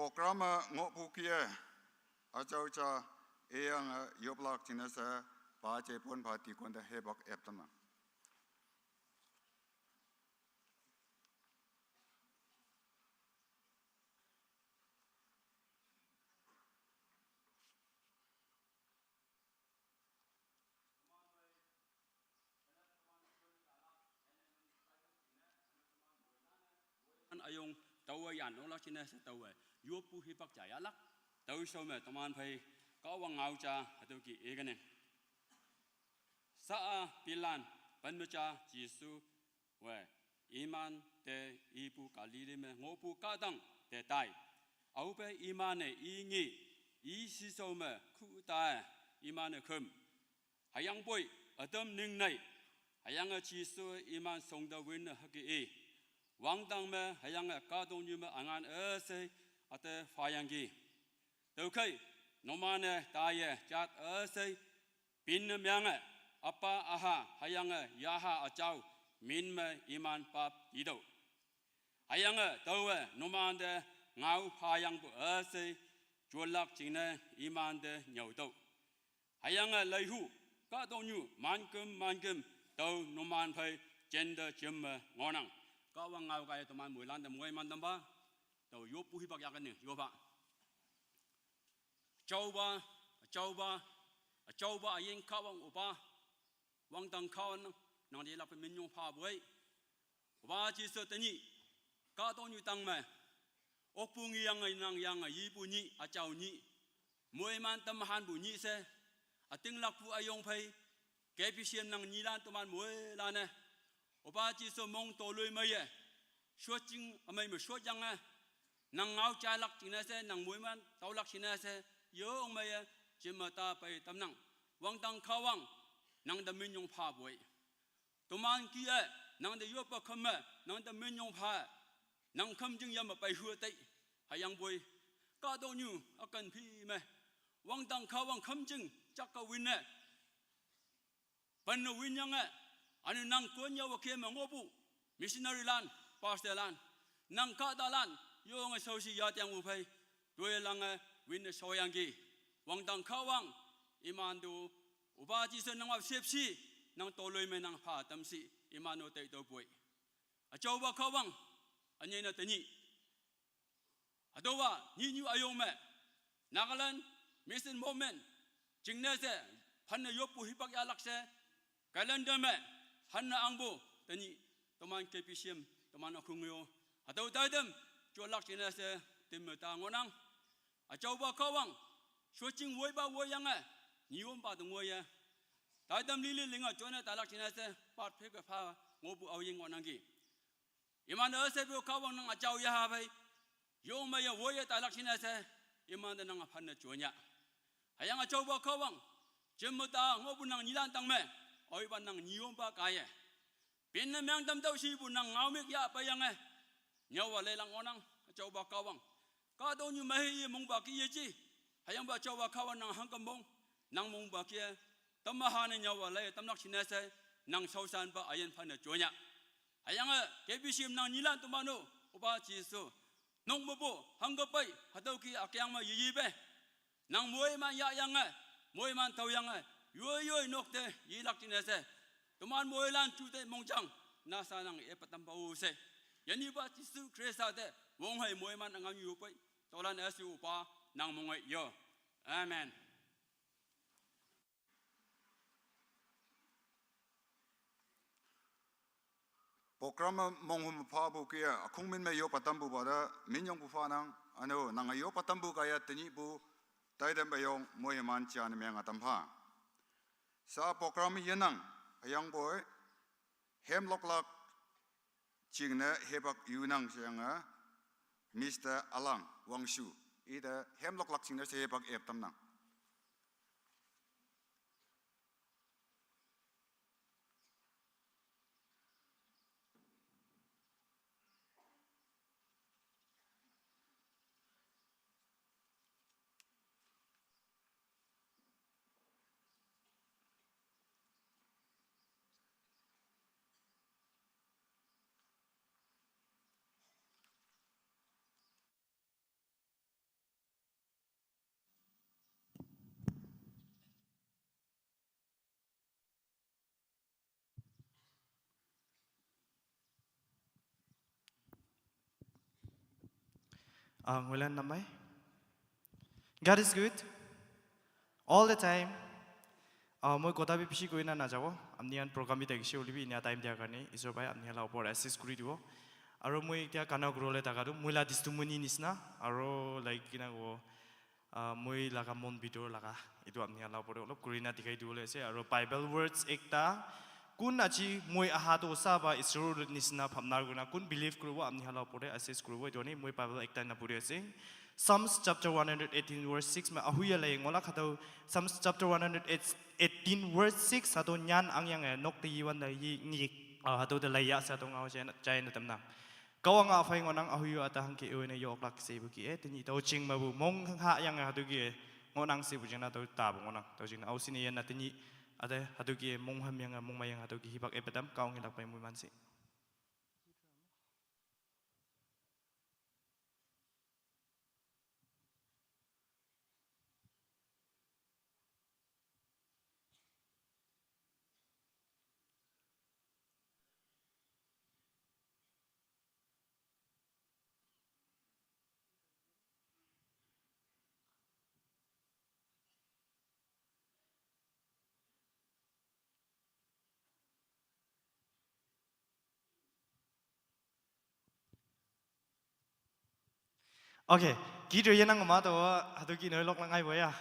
Program a ngohpu kih-e, achau cha, eyang a yoplak jingne she, pa Jepon pha deacon te hipak eptam nang. An ayong taowe yan ola chine she taowe. Yoppu hipak ja yahlak. Tao shao me teman phei Kahwang ngao ja hatüo kih-e kenang. Sa-a pinlan pen me ja Jesu we, iman te ipu Galili me ngohpu kahtang te tai. Aope iman-e i ngi, i shishao me khu tae, iman-e khüm. Hüyangpoi, ütam ning nei. Hüyange Jesu iman shongte winne hüke i. Wangdang me, hüyange kahtoknyu me üngan üshei, üte phayangki. Tüokhei, numan-e taiye jat üshei, pinne menge, üpa üha, hüyange yaha üjao, min me iman pap titüoh. Hüyange taowe numante ngao phayangpu üshei, jolak jingne imante nyüotüoh. Hüyange leihu, kahtoknyu, manküm, manküm, tao numan phei, jente jemme ngohnang. Kahwang ngao kaiye teman moilante moiman tampha, tao yoppu hipak yahkenne, yoppha. Üjaopa, üjaopa, üjaopa üyin Kahwang üpa, wangdang Kahwang nang, nang te yelakpe minyong phapoi. Üpa Jesu tenyih, kahtoknyu tang me, okpu ngeyange nang yange yipu nyih, üjao nyih, moiman tamhanpu nyih she, ütinglakpu üyong phei, K B C M nang nyilan teman moilan-e, üpa Jesu mong toloi meiye, shotjing ümei me shotyange, nang ngao jailak jingne she, nang moiman taolak jingne she, yong meiye, jemme ta pei tamnang, wangdang Kahwang, nang te minyong phapoi. Teman kih-e, nang te yoppe khümme, nang te minyong pha, nang khümjing yame pei hu tei, hüyangpoi, kahtoknyu, üken phi me, wangdang Kahwang khümjing, jakke winne, penne winyange, üne nang Konyak wake me ngohpu, missionary lan, pastor lan, nang kahtalan, yonge shaoshi yatangpu phei, toilange winne shaoyangki, wangdang Kahwang, iman-o, üpa Jesu nang-a shepshi, nang toloi me nang pha tamshi, iman-o taitüopoi. Üjaopa Kahwang, ünyei ne tenyih. Hatüowa, nyihnyu üyong me, Nagaland Mission Movement, jingne she, hanne yoppu hipak yahlak she, calendar me, hanne angpu, tenyih, teman K B C M, teman ükhung yo, hatüo taitam, jolak jingne she, temme ta ngohnang. Üjaopa Kahwang, shotjing woipa woiyange, nyiyompa te ngoiye. Taitam lili linge jone tailak jingne she, pat pheke pha, ngohpu aoyin ngohnangki. Iman-e üsheipu Kahwang nang üjao yaha phei, yong meiye woiye tailak jingne she, imante nang üphanne jonya. Hüyange üjaopa Kahwang, jemme ta ngohpu nang nyilan tang me, aoipa nang nyiyompa kaiye. Pinne meng tamtüoh shipu nang ngaomük yah peiyange, nyüowa leilak ngohnang, üjaopa Kahwang. Kahtoknyu meiye mongpa kih yeji, hüyangpa üjaopa Kahwang nang hangke mong, nang mongpa kih-e, tamaha ne nyüowa lei tamlak jingne she, nang shaoshanpa üyin phanne jonya. Hüyange K B C M nang nyilan teman-o, üpa Jesu, nok mepu, hangke pei, hatüo kih ükeng me yeyipe, nang moiman yahyange, moiman taoyange, yoi yoi nok te yelak jingne she, teman moilan jute mongjang, nasa nang epa tampao she, yenipa Jesu Khrista te, wong hei moiman üngan yupoi, tüolan üshe üpa, nang mongei yo. Amen. Program me monghüm phapu kih-e, ükhong min me yoppe tampupa te, minyongpu phanang, üne-o, nange yoppe tampu kaiye tenyihpu, taitam üyong, moiman jane menge tam pha. Sa program yenang, hüyangpoi, hemloklak, jingne hipak yunang sheyange, Mister Alang Wangshu, ite hemloklak jingne she hipak eptamnang. Ah, nguilan namai. God is good. All the time. Ah, moi kotha bi bishi koina najabo. Apni khan program bi thakishe hoile bi enia time dia karne Isor bhai apni khan la opor assist kuri dibo. Aro moi etia kana kuribole thaka tu moi la testimony nisna. Aro like kina kobo, ah, moi laga mon bitor laga. Etu apni khan la opor te olop kurina dikhai dibole ase. Aro Bible words ekta. Kun aji moi aha toh osa ba Isor nisna bhabna kurina kun believe kuribo apni khan la opor te assist kuribo. Etu karne moi Bible ekta na puri ase. Psalms chapter one hundred eighteen verse six ma ahuya la ngola khato Psalms chapter one hundred eighteen verse six hato nyan angyang e nok te yiwan da yi ngi, ah, hato de la ya sa to ngau chen chai na tamna. Kawang a phai ngonang ahuyu ata hangke ewe ne yok lak se bu ki e, tini tau ching ma bu mong ha yang e hatu ki e, ngonang se bu jena tau ta bu ngonang, tau jing au sini yen na tini, ate hatu ki e mong ham yang e, mong ma yang hatu ki hibak e pedam, kawang hilak pai mu man si. Okay, ki to yenang ma to hatu ki no lok lang ai bo ya.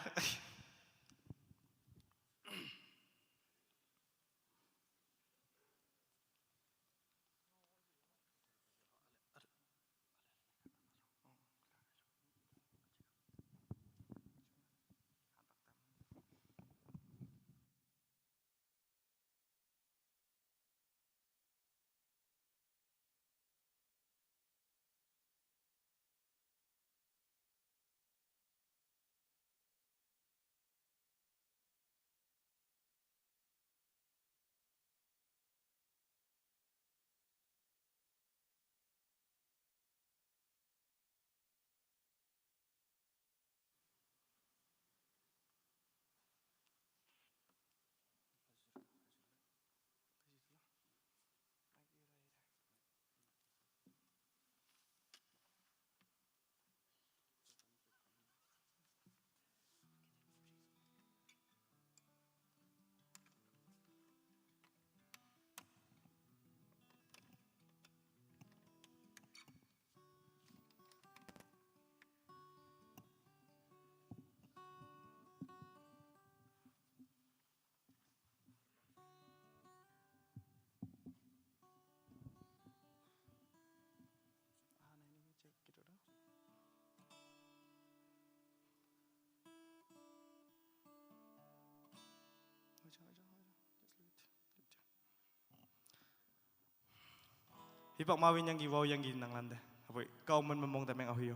Hipak mawin yang ki wau yang ki nang lande. Apoi kau men memong temeng ahuyo.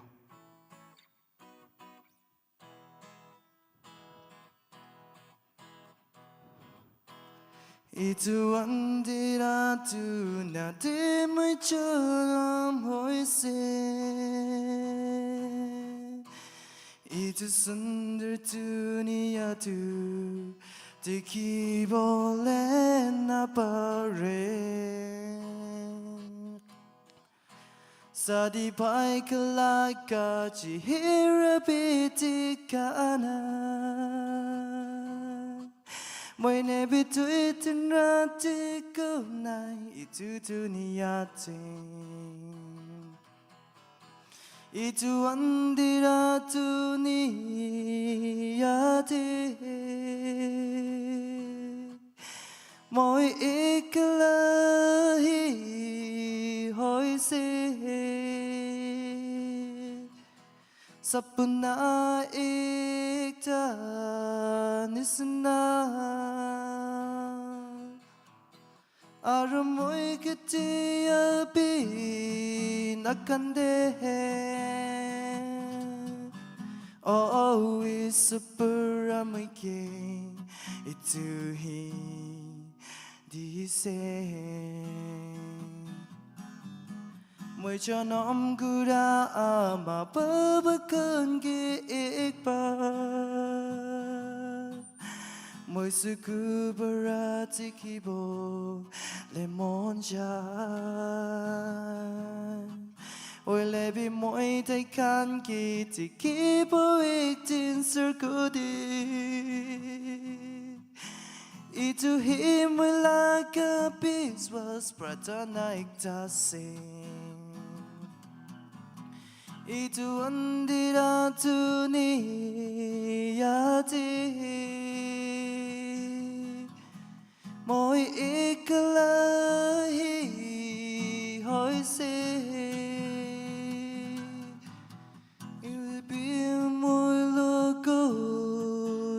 Itu andira tu na te mai chalam hoise. Itu sundar tu ni ya tu te ki bole na pare. Sadi pai kalaka chihira piti kana. Moine bitui tunrati kunai itu tuniyating. Itu andira tuniyating. Moi ikalahi hoise. Sapuna ikta nisna. Aramoi kiti abin akande. Oh, oh, isapura mike ituhi dise. Moi chanom gura ama babakun ki ikpa. Moi suku barati kibo le monja. Oi lebi moi Te kan ki ti ki po ik tin sur ku di. Itu himwila ka biswas pratana ik ta sing. Itu andira tu ni yati. Moi ikalahi hoi se. Ibi moi loko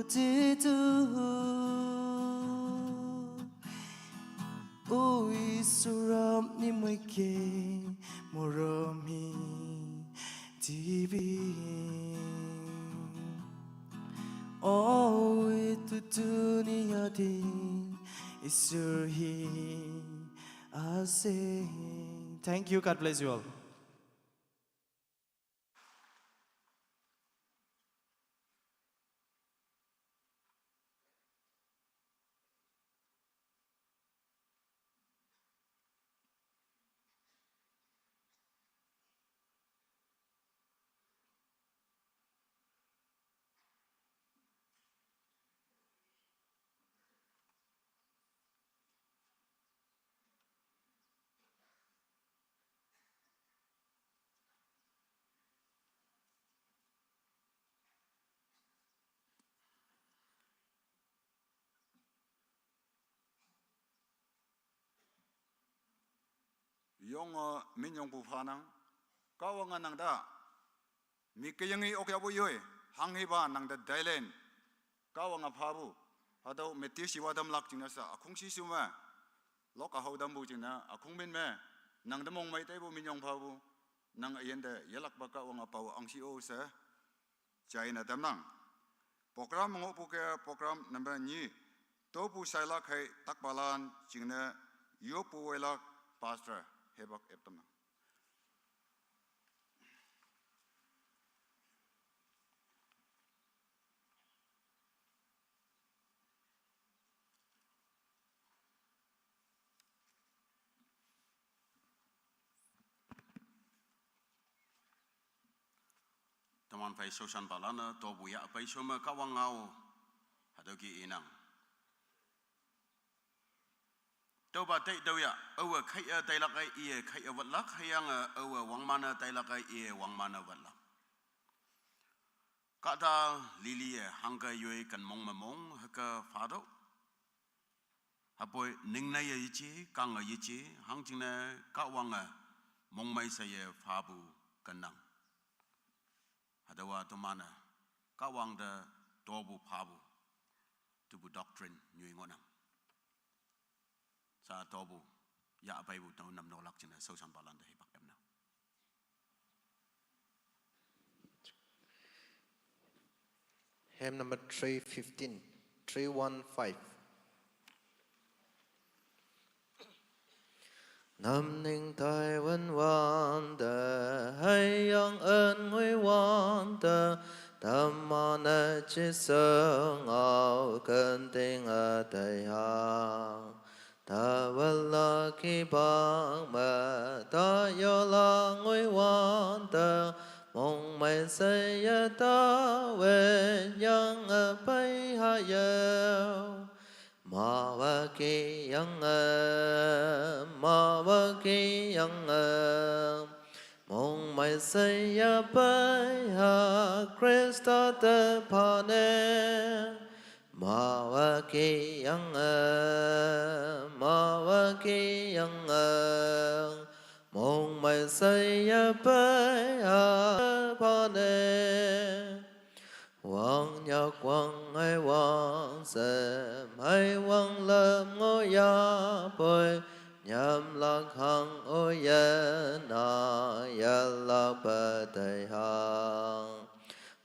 titu. O isurap ni moi ke moromi tibi. O itu dunia din isurhi asing. Thank you. God bless you all. Yong, uh, min yong pu pha nang. Kawang a nang da. Mi ke yang i ok ya bu yoi. Hang hi ba nang da dailen. Kawang a pha bu. Hadau meti siwa dam lak jing na sa. Akhung si su ma. Lok a hau dam bu jing na. Akhung min me. Nang da mong mai tai bu min yong pha bu. Nang a yen da yalak ba kawang a pau ang si o sa. China damnang. Program ngo pu ke program number ni. To pu sailak hai takbalan jingne yo pu wailak pastor hebak ep tamnang. Teman phai sosan palana to buya phai soma kawang ngau. Hadau ki inang. Tau ba tai dau ya, awa khai a tai lak ai ie khai a wat lak, hayang a awa wang mana tai lak ai ie wang mana wat lak. Kata lili e hangka yoi kan mong ma mong haka fado. Hapoi ningnai ya yichi, kang a yichi, hang jingne kawang a mong mai sa ye fabu kanang. Hadawa tomana kawang da tobu phabu. Tubu doctrine nyui ngonang. Sa tobu ya apai bu tau nam nolak jina sau san palan da hipak emna. Hymn number three fifteen, three one five. Nam ning tai wan wan da hai yang en ngui wan da tam ma na chi sung au kan ting a tai ha. Ta wala ki bang ma ta yo la ngui wan ta mong mai sai ya ta wen yang a pai ha yau. Ma wa ki yang a, ma wa ki yang a, mong mai sai ya pai ha Krista ta pa ne. Ma wa ki yang a, ma wa ki yang a, mong mai sai ya pai ha pa ne. Wang nyak wang ai wang sem ai wang lam ngo ya poi nyam lak hang o ya na ya lak pa tai hang.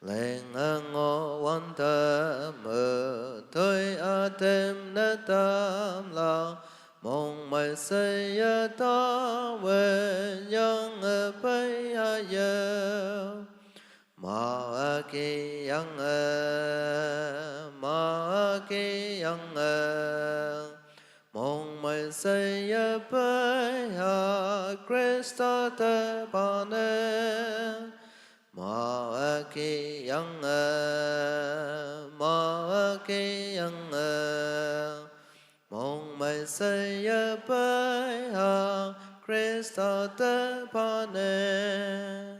Leng a ngo wan ta mu tui a tem na tam la mong mai sai ya ta wen yang a pai ha ya. Ma a ki yang a, ma a ki yang a, mong mai sai ya pai ha Krista ta pa ne. Mawaki yang e, mawaki yang e, mong mai sai ya pai ha, Krista te pa ne.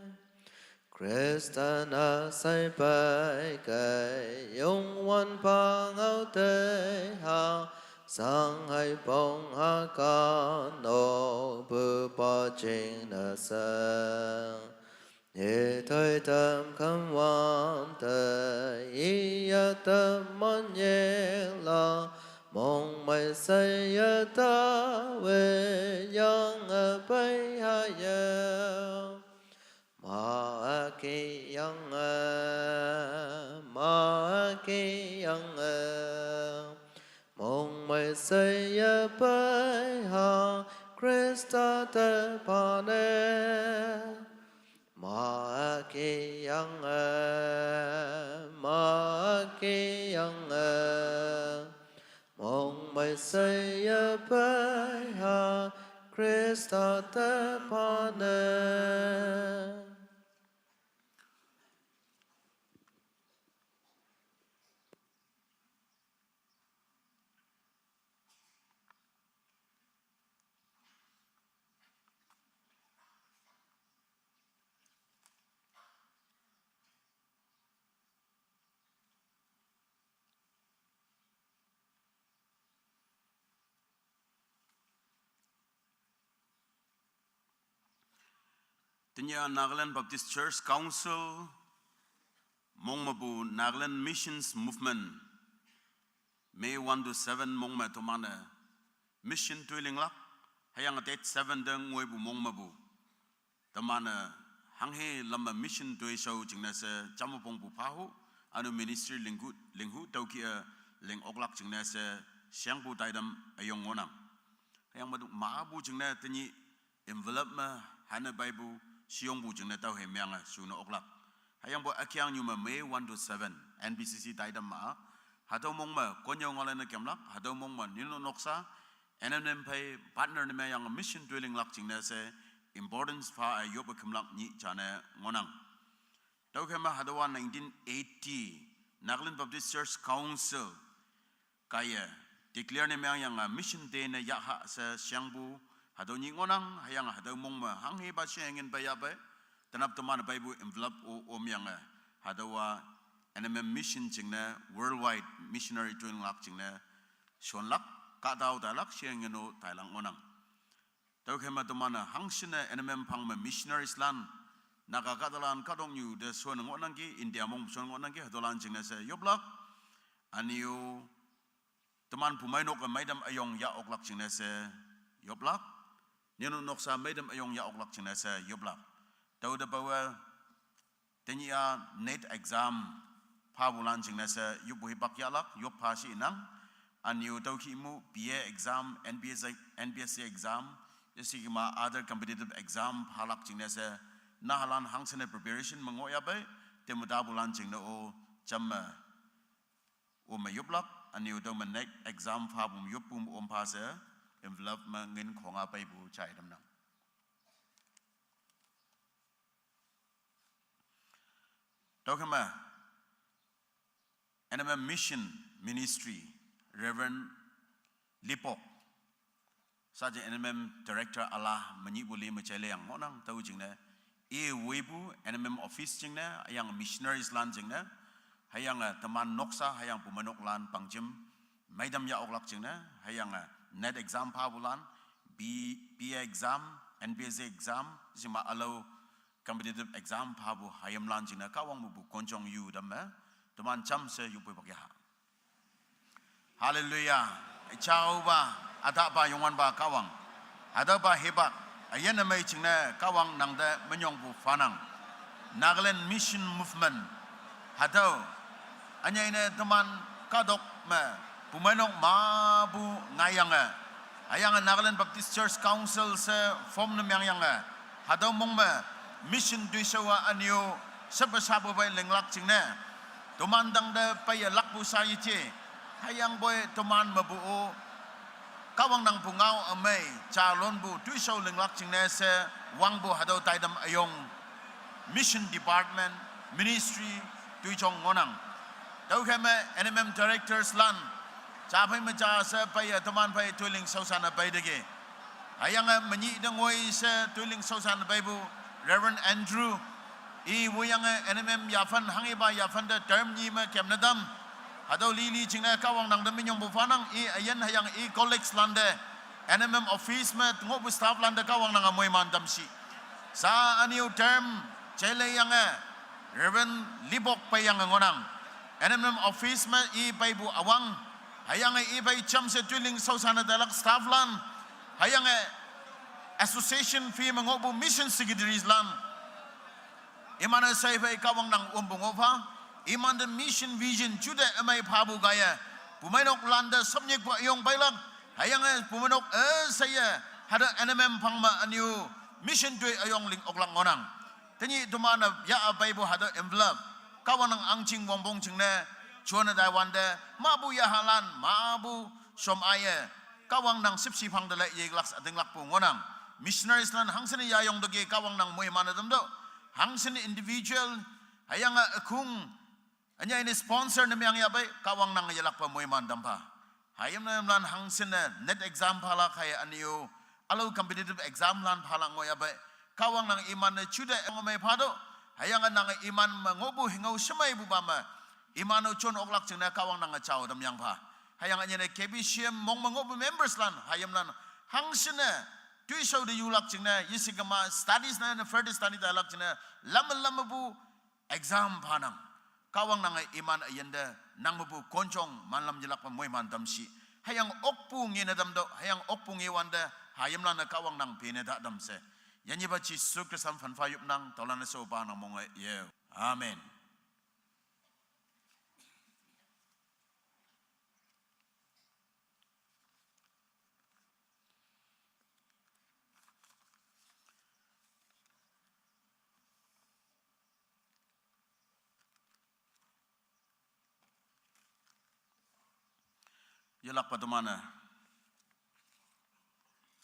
Krista na sai pai kai, yong wan pa ngau te ha, sang hai pong ha ka no, bu pa ching na sa. Ye toi tam kam wan te, i ya tam man ye la, mong mai sai ya ta we, yang a pai ha ya. Ma a ki yang a, ma a ki yang a, mong mai sai ya pai ha, Krista te pa ne. Ma a ki yang a, ma a ki yang a, mong mai sai ya pai ha, Krista te pa ne. Tenya Nagaland Baptist Church Council, mong mabu Nagaland Missions Movement, May one to seven mong ma tomane mission tuiling lak, hayang date seven de ngoi bu mong mabu. Tamane hanghe lama mission tui shau jingne se, jamapong bu pahu, anu ministry linghu, linghu tauki a ling oklak jingne se, shang bu taidam ayong ngonang. Hayang madu ma bu jingne tenyi envelope ma, hana bai bu, shiyong bu jingne tau he myang a, shuna oklak. Hayang bu akyang nyu ma May one to seven, N B C C taidam ma, hatau mong ma, konyo ngole na kemlak, hatau mong ma, nino noksa, N M M pai partner ne me yang mission dwelling lak jingne se importance pha a yop a khimlak nyi jane ngonang. Tau khema hadawa nineteen eighty Nagaland Baptist Church Council kaya declare ne me yang a mission day ne ya ha se shang bu hadau nyi ngonang hayang hadau mong ma hang he ba shang in ba ya ba tanap teman bai bu envelope o om yang a hadawa N M M mission jingne worldwide missionary dwelling lak jingne shonlak, ka dau tailak, sheng ngeno tailang ngonang. Tau khema tomane hangshine N M M phang me missionaries lan, Naga kadalan kadong nyu de shon ngonang ki, India mong shon ngonang ki, hadolan jingne se yoplak, aniu, teman pumai nok maidam ayong ya oklak jingne se yoplak, nino noksa maidam ayong ya oklak jingne se yoplak. Tau de bawa, Tenya NET exam pha bulan jingne se yup bu hipak yalak, yup pha shi inang. Aniu tau ki mu B A exam, N B S, N B S C exam, isi kima other competitive exam phalak jingne se nahalan hangsene preparation mengo ya bai, temuda bulan jingne o jam me, o me yuplak, aniu tau me NET exam pha bum yup bum om pha se, envelope me ngin khonga bai bu chai dam nang. Tau khema, N M M Mission Ministry, Reverend Lipok, sa je N M M Director ala manyi buli machele yang ngonang tau jingne, e wei bu N M M office jingne, yang missionaries lan jingne, hayang, eh, teman noksa, hayang pumanok lan pangjim, maidam ya oklak jingne, hayang, eh, NET exam pha bulan, B, B A exam, N B S C exam, jima alo competitive exam pha bu hayam lan jingne kawang mu bu konjong yu dam me, teman jam se yu pui bak ya ha. Hallelujah. Chao ba, ada ba yongwan ba kawang. Ada ba hebak, ayan mai jingne kawang nang de menyong bu fanang. Nagaland Mission Movement. Hadau, anyai ne teman kadok me, pumenok ma bu ngayang e. Hayang Nagaland Baptist Church Council se form ne myang yang e. Hadau mong me mission dui sewa anyo sepe sape bai lenglak jingne. Toman dang de pai ya lak bu sa yi je. Hayang boi toman me bu o. Kawang nang bu ngau amei, cha lon bu dui sau lenglak jingne se, wang bu hadau taidam ayong. Mission Department, Ministry, tuijong ngonang. Tüokhei me N M M Directors lan, japhei me ja she peiye teman phei toiling shaoshan-e peiteki. Hüyange menyih te ngoi she toiling shaoshan-e peipu Reverend Andrew, i woiyange N M M yaphan hanghipa yaphan te term nyi me kemne tam. Hatüo lili jingne Kahwang nang te minyongpu phanang, i üyin hüyange i colleagues lan te, N M M office me ngohpu staff lan te Kahwang nange moiman tam shi. Sa ünyu term jeileyange Reverend Libok peiyange ngohnang. N M M office me i peipu üwang, hüyange i phei jamshe toiling shaoshan-e tailak staff lan, hüyange association phei me ngohpu mission secretaries lan, iman-e shei phei Kahwang nang ompu ngoh pha, imante mission vision jute ümei phapu kaiye, pumeinok lan te shapnyikpu üyong peilak, hüyange pumeinok üsheiye, hatüo N M M phang me ünyu mission toi üyong ling oklak ngohnang. Tenyih teman-e ya peipu hatüo envelope, Kahwang nang ahngching wongpong jingne, jone taiwante, mapu yahalan, mapu shom aiye, Kahwang nang shüpshe phang te lei yeklak ütinglakpu ngohnang. Missionaries lan hangshinne yayong teki Kahwang nang moiman-e tamtüoh. Hangshinne individual, hüyange ükhung, ünyei ne sponsor ne meang yahpei, Kahwang nang yelakpe moiman tam pha. Hayimlan hangshinne NET exam phalak hei ünyu, ülao competitive exam lan phalak ngoh yahpei, Kahwang nang iman-e jute ümei pha tüoh, hüyange nange iman me ngohpu hingao shemeipupa me, iman-o jon oklak jingne Kahwang nange jao tamyang pha. Hüyange ünyei ne K B C M mong me ngohpu members lan, hayimlan hangshinne toishao te yulak jingne, yeshikema studies ne further study tailak jingne, lam lam mepu exam phanang. Kahwang nange iman üyin te, nang mepu konjong manlam yelakpe moiman tam shi. Hüyange okpu ngene tamtüoh, hüyange okpu ngewante, hayimlan-e Kahwang nang pene ta tam she. Yanyipa Jesu Khrista phanpha yopnang, tüolan-e shopa nang monge ye. Amen. Yelakpa teman-e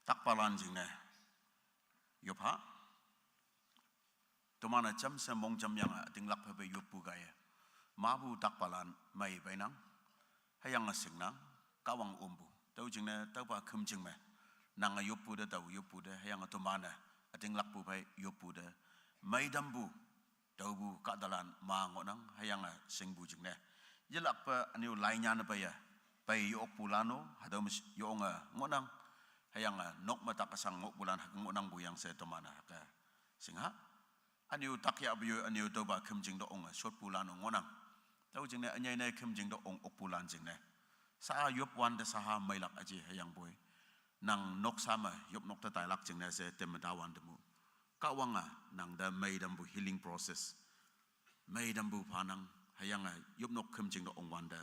takpalan jingne yop ha. Teman-e jamshe mongjamyange ütinglak phei yoppu kaiye, mapu takpalan mei peinang, hüyange shingnang, Kahwang ompu. Tüo jingne tüopa khümjing me, nange yoppu te, tao yoppu te, hüyange teman-e ütinglakpu phei yoppu te, mei tampu, tüopu kahtalan ma ngohnang, hüyange shingpu jingne, yelakpe ünyu lai nyanne peiye, pei yokpulan-o hatüo me yonge ngohnang, hüyange nok me tak kesang ngohpulan hüke ngohnangpu yang she teman-e hüke shingha. Ünyu takyahpu yo, ünyu tüopa khümjing te onge shotpulan-o ngohnang. Tüo jingne ünyei ne khümjing te ong okpulan jingne, sa yop wante saha meilak üji hüyangpoi, nang noksa me yopnok te tailak jingne she temme tawante mu, Kahwange nang te mei tampu healing process, mei tampu phanang, hüyange yopnok khümjing te ong wante,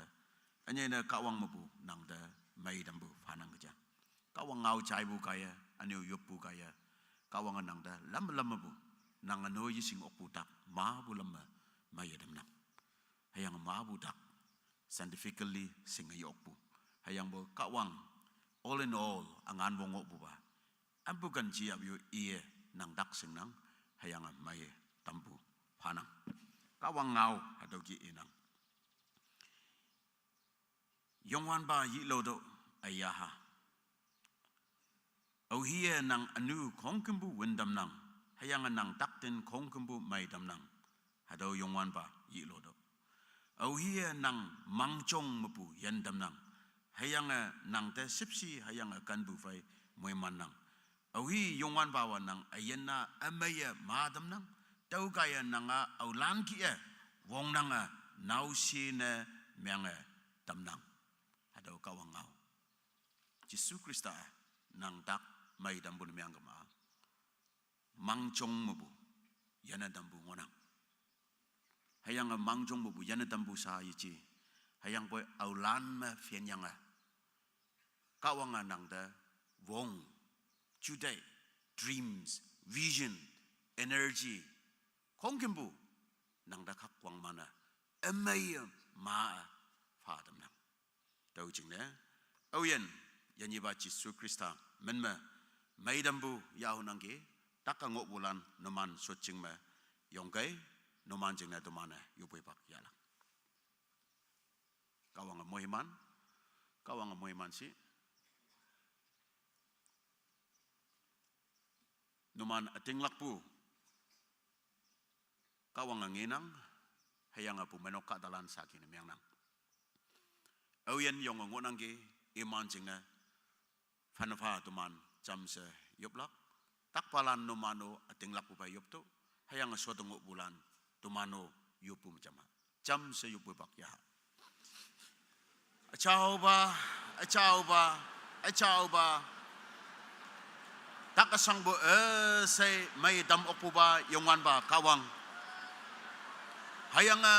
ünyei ne Kahwang mepu nang te mei tampu phanang keja. Kahwang ngao jaipu kaiye, ünyu yoppu kaiye, Kahwange nang te lam lam mepu, nange no yeshing okpu tak mapu lam me meiye tamnang. Hüyange mapu tak scientifically shinge yokpu, hüyangpoi Kahwang all in all üngan wong ngohpupa, ampu kan jiyap yo iye nang tak shingnang, hüyange meiye tampu phanang. Kahwang ngao hatüo ki inang. Youngwanpa yilo tüoh, üyaha, aohiye nang ünu khongkümpu wün tamnang, hüyange nang takten khongkümpu mei tamnang. Hatüo Youngwanpa yilo tüoh. Aohiye nang mangjong mepu yin tamnang, hüyange nang te shüpshe hüyange kenpu phei moimannang. Aohi Youngwanpawe nang üyin-a ümeiye ma tamnang, tüokaiye nang-a aolan kih-e wongnange naoshe ne menge tamnang. Hatüo Kahwang ngao. Jesu Khrista-e nang tak mei tampu ne meang kema, mangjong mepu yinne tampu ngohnang. Hüyange mangjong mepu yinne tampu sa yeje, hüyangpoi aolan me phenyange, Kahwange nang te wong, juteih, dreams, vision, energy, khongkümpu nang te khakwang man-e, ümeiye ma-e pha tamnang. Tüo jingne, aoyin, yanyipa Jesu Khrista min me mei tampu yahunangki, tak-a ngohpulan numan shotjing me yongkei, numan jingne teman-e yoppui pak yahlak. Kahwange moiman, Kahwange moiman shi. Numan ütinglakpu Kahwange ngenang, hüyange pumeinok kahtalan saki ne mengnang. Aoyin yonge ngohnangki, iman jingne phanpha teman jamshe yoplak. Takpalan numan-o ütinglakpu phei yopto, hüyange shote ngohpulan teman-o yoppu me jama. Jamshe yoppui pak yaha. Üjaopa, üjaopa, üjaopa. Tak üshangpu üshei mei tam okpupa Youngwanpa Kahwang. Hüyange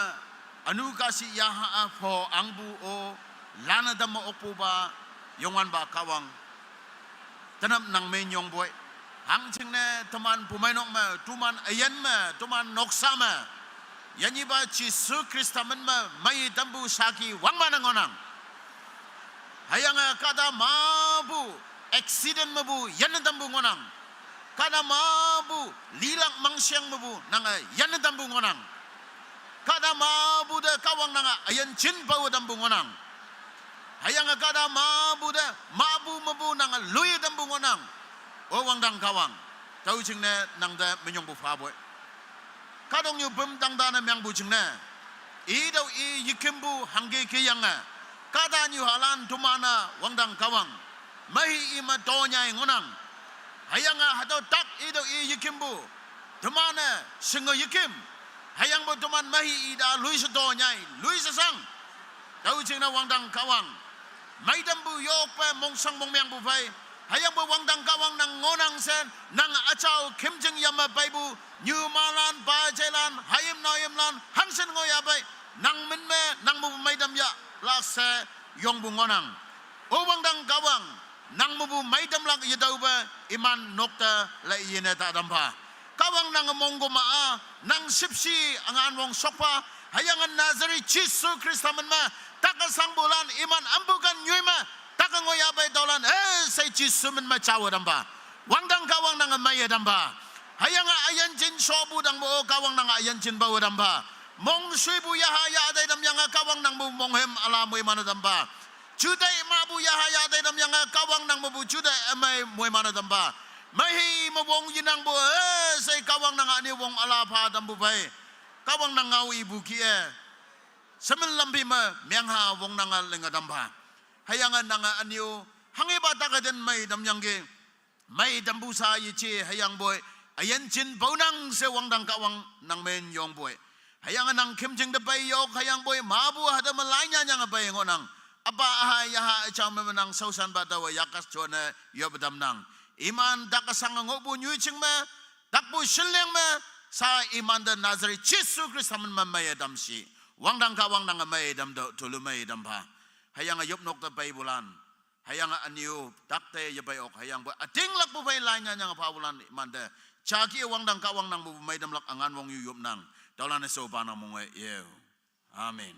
ünu kahshih yaha-a pho ahngpu-o lanne tamme okpupa Youngwanpa Kahwang. Tenap nang minyongpoi. Hangjingne teman pumeinok me, teman üyin me, teman noksa me, yanyipa Jesu Khrista min me mei tampu saki wangmane ngohnang. Hüyange kahta mapu accident mepu yanne tampu ngohnang. Kahta mapu lilak mangshiang mepu nange yanne tampu ngohnang. Kahta mapu te Kahwang nange üyin jin pawe tampu ngohnang. Hüyange kahta mapu te mapu mepu nange loiye tampu ngohnang. O wangdang Kahwang, tüo jingne nangte minyongpu phapoi. Kahtoknyu püm tangtane mengpu jingne, itüo i yekimpu hangke keyange, kahta nyuhalan teman-a wangdang Kahwang, mehi ime tonyai ngohnang. Hüyange hatüo tak itüo i yekimpu, teman-e shinge yekim, hüyangpoi teman mehi ite loishe tonyai, loishe shang. Tüo jingne wangdang Kahwang, meitampu yokpe mongshang mongmengpu phei, hüyangpoi wangdang Kahwang nang ngohnang she, nang üjao khümjing yamme peipu, nyumalan, pajeilan, hayim naoyimlan hangshin ngohya pei, nang min me nang mepu meitam yahlak she yongpu ngohnang. O wangdang Kahwang, nang mepu meitamlak yetaope iman nokte lai yene ta tampha. Kahwang nange mongkoma-a, nang shüpshe üngan wong shokpha, hüyange Nazareth Jesu Khrista min me, tak üshangpulan iman ampu ken nyoi me, tak ngohya pei tüolan üshei Jesu min me jawe tampha. Wangdang Kahwang nange meiye tampha. Hüyange üyin jin shopu tangme-o Kahwang nange üyin jin pawe tampha. Mongshuipu yaha yatei tamyange Kahwang nang mepu monghüm üla moiman-e tampha. Juteih mahpu yaha yatei tamyange Kahwang nang mepu juteih ümei moiman-e tampha. Mehi me wong yenangpu, üshei Kahwang nange ünyu wong üla pha tampu phei, Kahwang nang ngao ipu kih-e shemin lampi me mengha wongnange linge tampha. Hüyange nange ünyu hanghepa tak üten mei tamyangki, mei tampu sha yeje hüyangpoi, üyin jin paonang she wangdang Kahwang nang minyongpoi. Hüyange nang khümjing te pei yok hüyangpoi, mapu hatüo me lainya nyange pei ngohnang. Üpa üha yaha üjao me nang shaoshanpa taowe yakas jone yop tamnang. Iman tak üshange ngohpu nyoijing me, takpu shinleng me, sha imante Nazareth Jesu Khrista min me meiye tam shi. Wangdang Kahwang nange meiye tamtüoh, tolu meiye tampha. Hüyange yopnok te peipulan, hüyange ünyu takte yepei ok hüyangpoi ütinglakpu phei lainya nyange phapulan imante jaki wangdang Kahwang nang mepu meitamlak üngan wong yu yopnang. Tüolan-e shopa nang monge yeo. Amen.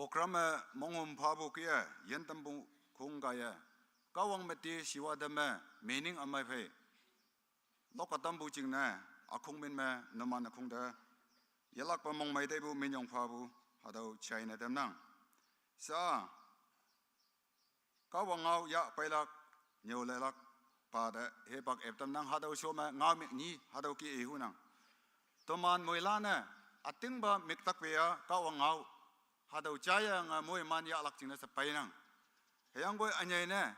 Program me monghum phapu kih-e, yin tampu khong kaiye, Kahwang me te shiwa teme, meaning ümei phei, lok katampu jingne, ükhong min me, numan ükhong te, yelakpe mongmei teipu minyong phapu, hatüo jaine tamnang. Sa, Kahwang ngao yah peilak, nyüolelak, pa te hipak ep tamnang, hatüo sho me ngao mik nyi, hatüo kih-e hunang. Toman moilan-e, ütingpa miktak pe-a, Kahwang ngao, hatüo jaiyange moiman yahlak jingne she peinang. Hüyangpoi ünyei ne,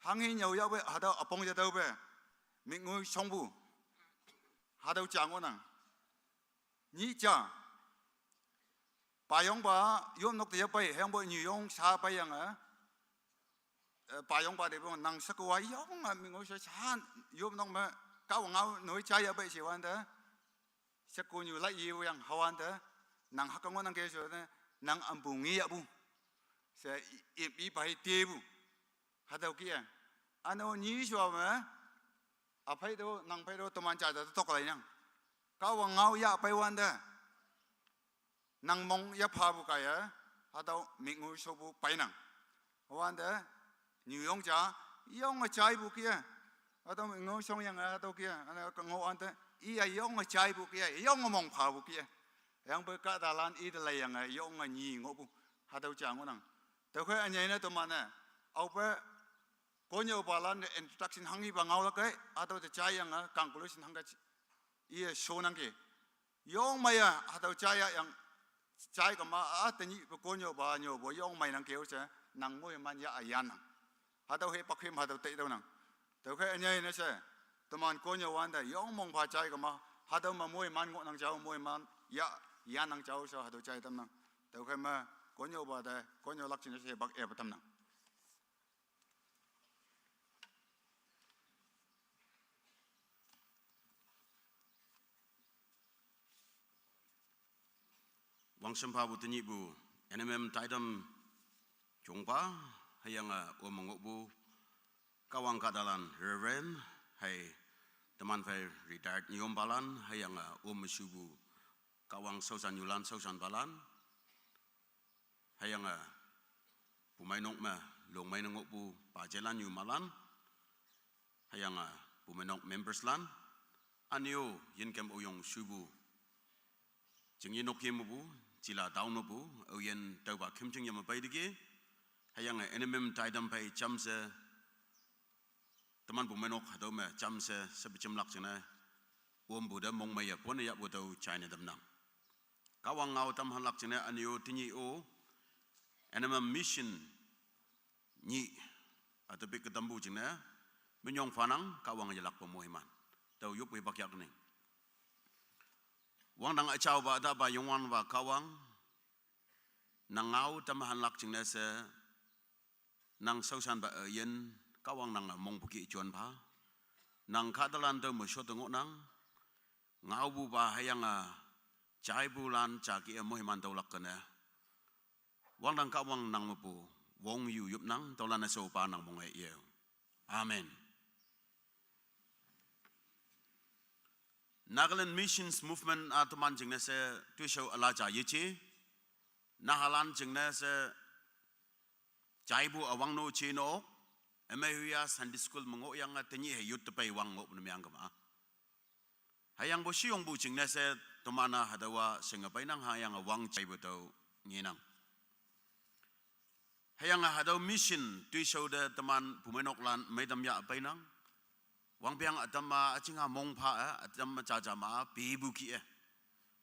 hanghi nyüo yahpoi hatüo üpong yetüope, mik ngoi shongpu, hatüo ja ngohnang. Nyih ja, payongpa yopnok te yepei, hüyangpoi nyuyong sha peiyange, eh, payongpa te pong nang sheko-a yonge mik ngoi she sha yopnok me, Kahwang ngao noi jaiya pei she wante, shekonyu lai yewuyang hüwante, nang hüke ngohnang ke she ne, nang ampu ngeyahpu, she i, i, ipa hi tepu, hatüo kih-e. Üne-o nyishuwa me, üphei to, nang phei to, toman jaja te tok lainang. Kahwang ngao yah peiwante, nang mong yephapu kaiye, hatüo mik ngoi shopu peinang. Wante, nyuyong ja, yonge jaipu kih-e. Hatüo mik ngoi shongyange, hatüo kih-e, üne ke ngohwante, iya yonge jaipu kih-e, yonge mong phapu kih-e. Hüyangpoi kahtalan ite laiyange, yonge nyi ngohpu, hatüo ja ngohnang. Tüokhei ünyei ne toman-e, aope, konnyüopalan-e introduction hanghipa ngaolak kei, hatüo te jaiyange, conclusion hangke, iye shonangki. Yong meiye, hatüo jaiya yang, jai kema, a, tenyihpu konnyüopa, nyüopu, yong mei nangkeo she, nang moiman yah üyannang. Hatüo hipak him hatüo tei tüonang. Tüokhei ünyei ne she, toman konnyüowante, yong mongpha jai kema, hatüo me moiman ngohnang jao, moiman yah, yannang jao she, hatüo jai tamnang. Tüokhei me, konnyüopa te, konnyüolak jingne she hipak ep tamnang. Wangshim phapu tenyihpu, N M M taitam jongpa, hüyange om ngohpu, Kahwang kahtalan Reverend, hei, teman phei retired nyiyompalan, hüyange om shupu, Kahwang shaoshan nyulan shaoshanpalan, hüyange, pumeinok me, longmei ne ngohpu, pajelan nyumalan, hüyange, pumeinok members lan, üne-o, yinkem oyong shupu, chingye nok ye mepu, jila tao nopu, aoyin taopa khümjing yame peiteki, hüyange N M M taitam phei jamshe, teman pumeinok hatüo me jamshe, shepe jemlak jingne, ompu te mongmeiye pone yahpu tüo jaine tamnang. Kahwang ngao tamhanlak jingne üne-o tenyih-o, N M M mission nyih, hatüo pik ketampu jingne, minyong phanang, Kahwang yelakpe moiman. Tüo yoppu hipak yak ning. Wangdang üjaopa, ütahpa, Youngwanpa Kahwang, nang ngao tamhanlak jingne she, nang shaoshanpa üyin, Kahwang nange mongpu kih jon pha. Nang kahtalan tüo me shotte ngohnang, ngaopupa hüyange, jaipulan jake moiman tüolak kene. Wangdang Kahwang nang mepu, wong yu yopnang, tüolan-e shaopa nang monge ye. Amen. Nagaland Missions Movement-a teman jingne she, toishao üla ja yeje. Nahalan jingne she, jaipu üwang no je nok, ümei huya Sunday school me ngohyange tenyih hei youth te pei wang ngohpu ne meang kema. Hüyangpoi shiyongpu jingne she teman-a hatüowa shinge peinang hüyange wang jaipu tüo ngenang. Hüyange hatüo mission toishao te teman pumeinoklan meitam yah peinang. Wangpeng ütam-a üjinga mongpha-e, ütam-a jaja ma pepu kih-e,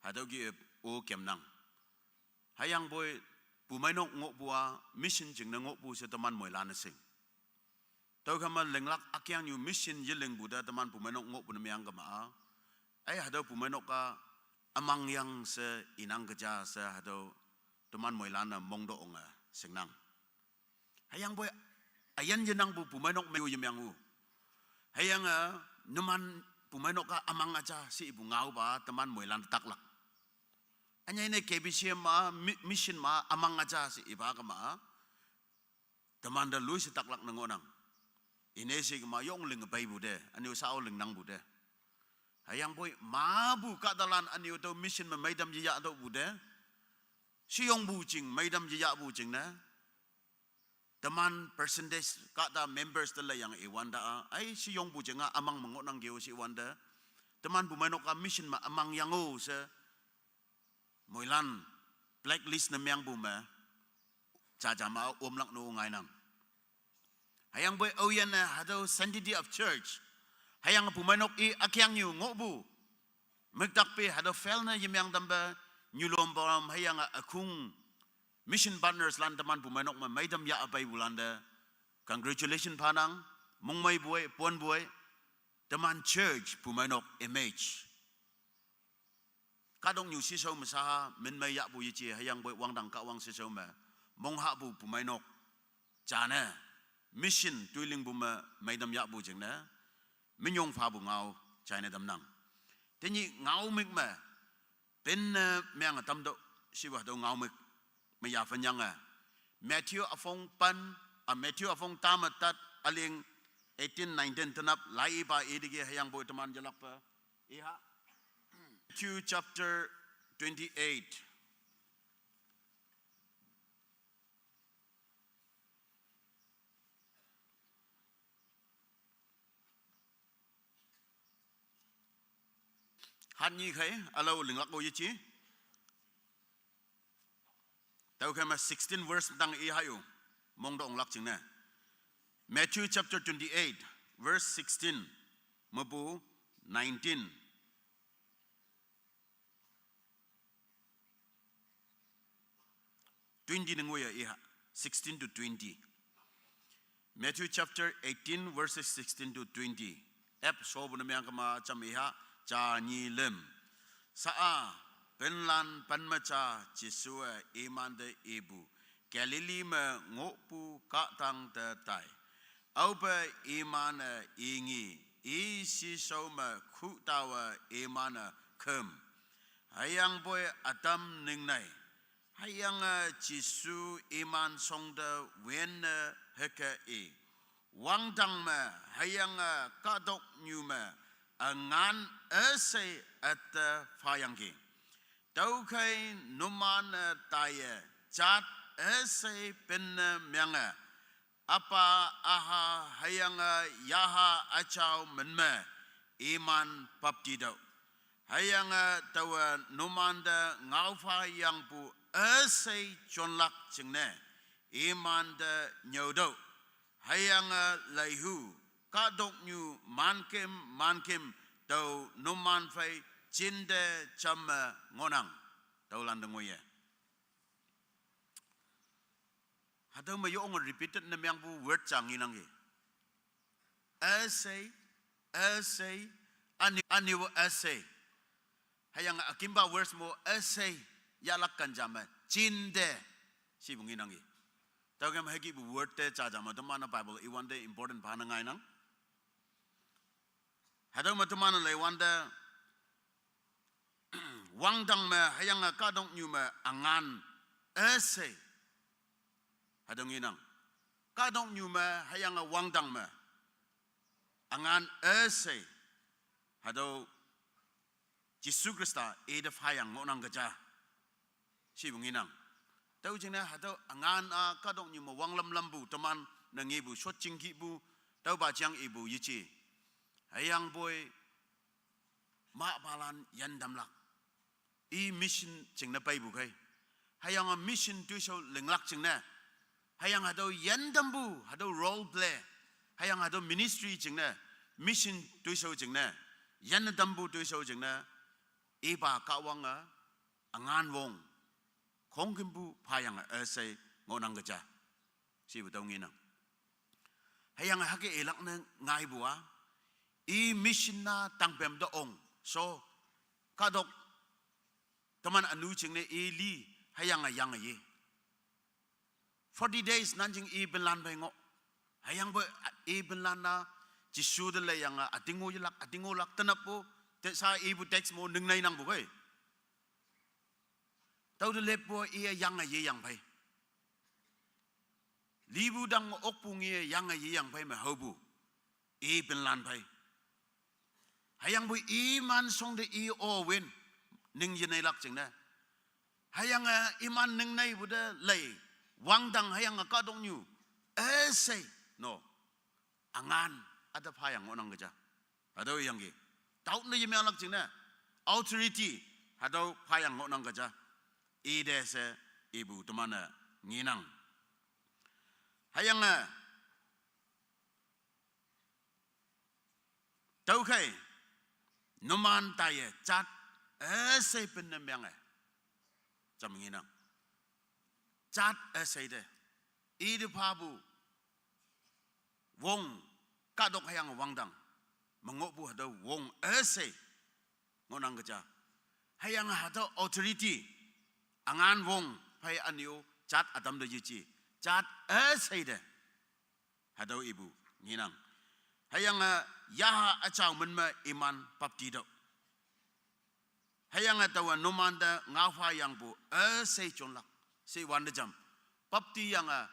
hatüo kih-e o kemnang. Hüyangpoi pumeinok ngohpu-a mission jingne ngohpu she teman moilan-e shing. Tüokhei me linglak ükengnyu mission yelingpu te teman pumeinok ngohpu ne meang kema-a, ei hatüo pumeinok-a ümang yang she inang keja she hatüo teman moilan-e mongto onge shingnang. Hüyangpoi üyin yenangpu pumeinok me-o yemeang-o. Hüyange numan pumeinok-a ümang üja she ipu ngaopa teman moilan taklak. Ünyei ne K B C M ma, mi-, mission ma ümang üja she ipa kema-a, temante loishe taklak ne ngohnang. Ine she kema yong ling peipu te, üne-o shao lingnangpu te. Hüyangpoi mapu kahtalan üne-o tüo mission me meitam yeyah tüopu te. Shiyongpu jing, meidam yeyahpu jingne. Teman percentage kahta members te leiyange iwante a. Ai, shiyongpu jing a, amang me ngohnang keo she iwante. Teman pumeinok a mission me amang yango she. Moilan blacklist ne mengpu me. Jaja ma omlak no ngainang. Hüyangpoi aoyinne hatüo sanctity of church. Hüyange pumeinok i ükeangnyu ngohpu. Müktak pe hatüo fail ne yemeng tampe nyulom pom hüyange ükhung mission partners lan teman pumeinok me meidam yah apeipulante. Congratulation phanang, mongmeipu ei, ponpu ei, teman church pumeinok image. Kahtoknyu sheshao me saha minmei yahpu yeje hüyangpoi wangdang Kahwang sheshao me monghahpu pumeinok jane mission toilingpu me meidam yahpu jingne minyong phapu ngao jaine tamnang. Tenyih ngaomük me pinne menge tamtüoh shipu hatüo ngaomük me yaphenyange Matthew üpong pen, a, Matthew üpong ta me tat, üleng eighteen, nineteen tenap lai ipa iteki hüyangpoi teman yelakpe. Iha. Matthew chapter twenty-eight. Hatnyi khei, ülao linglak-o yeje. Tüokhei me sixteen verse tang ihayo. Mongto onglak jingne. Matthew chapter twenty-eight, verse sixteen. Mepu nineteen. Twenty ne ngoiye iha, sixteen to twenty. Matthew chapter eighteen, verses sixteen to twenty. Ep shopu ne meang kema jam iha, ja nyi lüm. Sa-a, pinlan pen me ja Jesuwe imante ipu, Galilee me ngohpu kahtang te tai. Aope iman-e ingi, i sheshao me khuh taowe iman-e khüm. Hüyangpoi ütam ningnei. Hüyange Jesu iman shongte wünne hüke i. Wangdang me hüyange kahtoknyu me üngan üshei üte phayangki. Tüokhei numan-e taiye jat üshei pinne menge. Üpa, üha, hüyange yaha üjao min me iman baptitüoh. Hüyange taowe numante ngaophayangpu üshei jonlak jingne imante nyüotüoh. Hüyange leihu, kahtoknyu manküm manküm tao numan phei jinte jamme ngohnang. Tüolante ngoiye. Hatüo me yonge repeated ne mengpu word ja ngenangki. Üshei, üshei, üne, üne-o üshei. Hüyange ükimpa verse mo üshei, yahlak ken ja me, jinte, shipu ngenangki. Tüokhei me hükihpu word te jaja me teman-e Bible iwante important phane ngainang. Hatüo me teman-e leiwante, wangdang me hüyange kahtoknyu me üngan üshei. Hatüo ngenang. Kahtoknyu me hüyange wangdang me üngan üshei. Hatüo Jesu Khrista ite phayang ngohnang keja. Shipu ngenang. Tüo jingne hatüo üngan-a kahtoknyu me wanglam lampu teman-e ngepu shotjing kihpu, tüopa jang ipu yeje. Hüyangpoi mahpalan yantamlak. I mission jingne peipu khei. Hüyange mission toishao linglak jingne. Hüyange hatüo yantampu, hatüo role play. Hüyange hatüo ministry jingne, mission toishao jingne, yanne tampu toishao jingne, ipa Kahwange üngan wong khongkümpu phayange üshei ngohnang keja. Shipu tüo ngenang. Hüyange hüke ilak ne ngaipu-a, i mission-a tangpem te ong. So, kahtok teman ünu jingne i li, hüyange yange ye. Forty days nan jing i pinlan phei ngoh. Hüyangpoi i pinlan-a Jesu te leiyange ütingo yelak, ütingo lak tenappu, te sa ipu text mo ningneinangpu khei. Tüote leppu iye yange yeyang phei. Lipu dang okpu nge yange yeyang phei me haopu. I pinlan phei. Hüyangpoi iman shongte i-o wün ning yeneilak jingne. Hüyange iman ningneipu te lei, wangdang hüyange kahtoknyu üshei, no, üngan, üte phayang ngohnang keja. Hatüo yangki. Tao ne yemealak jingne, authority, hatüo phayang ngohnang keja. Ite she ipu teman-e ngenang. Hüyange, tüokhei, numan taiye jat üshei penne meange, jam ngenang. Jat üshei te, ite phapu wong, kahtok hüyange wangdang me ngohpu hatüo wong üshei ngohnang keja. Hüyange hatüo authority, üngan wong phei ünyu jat ütam te yeji, jat üshei te, hatüo ipu ngenang. Hüyange yaha üjao min me iman bapti tüoh. Hüyange taowa numan te ngaopha yangpu üshei jonlak she wante jam, bapti yange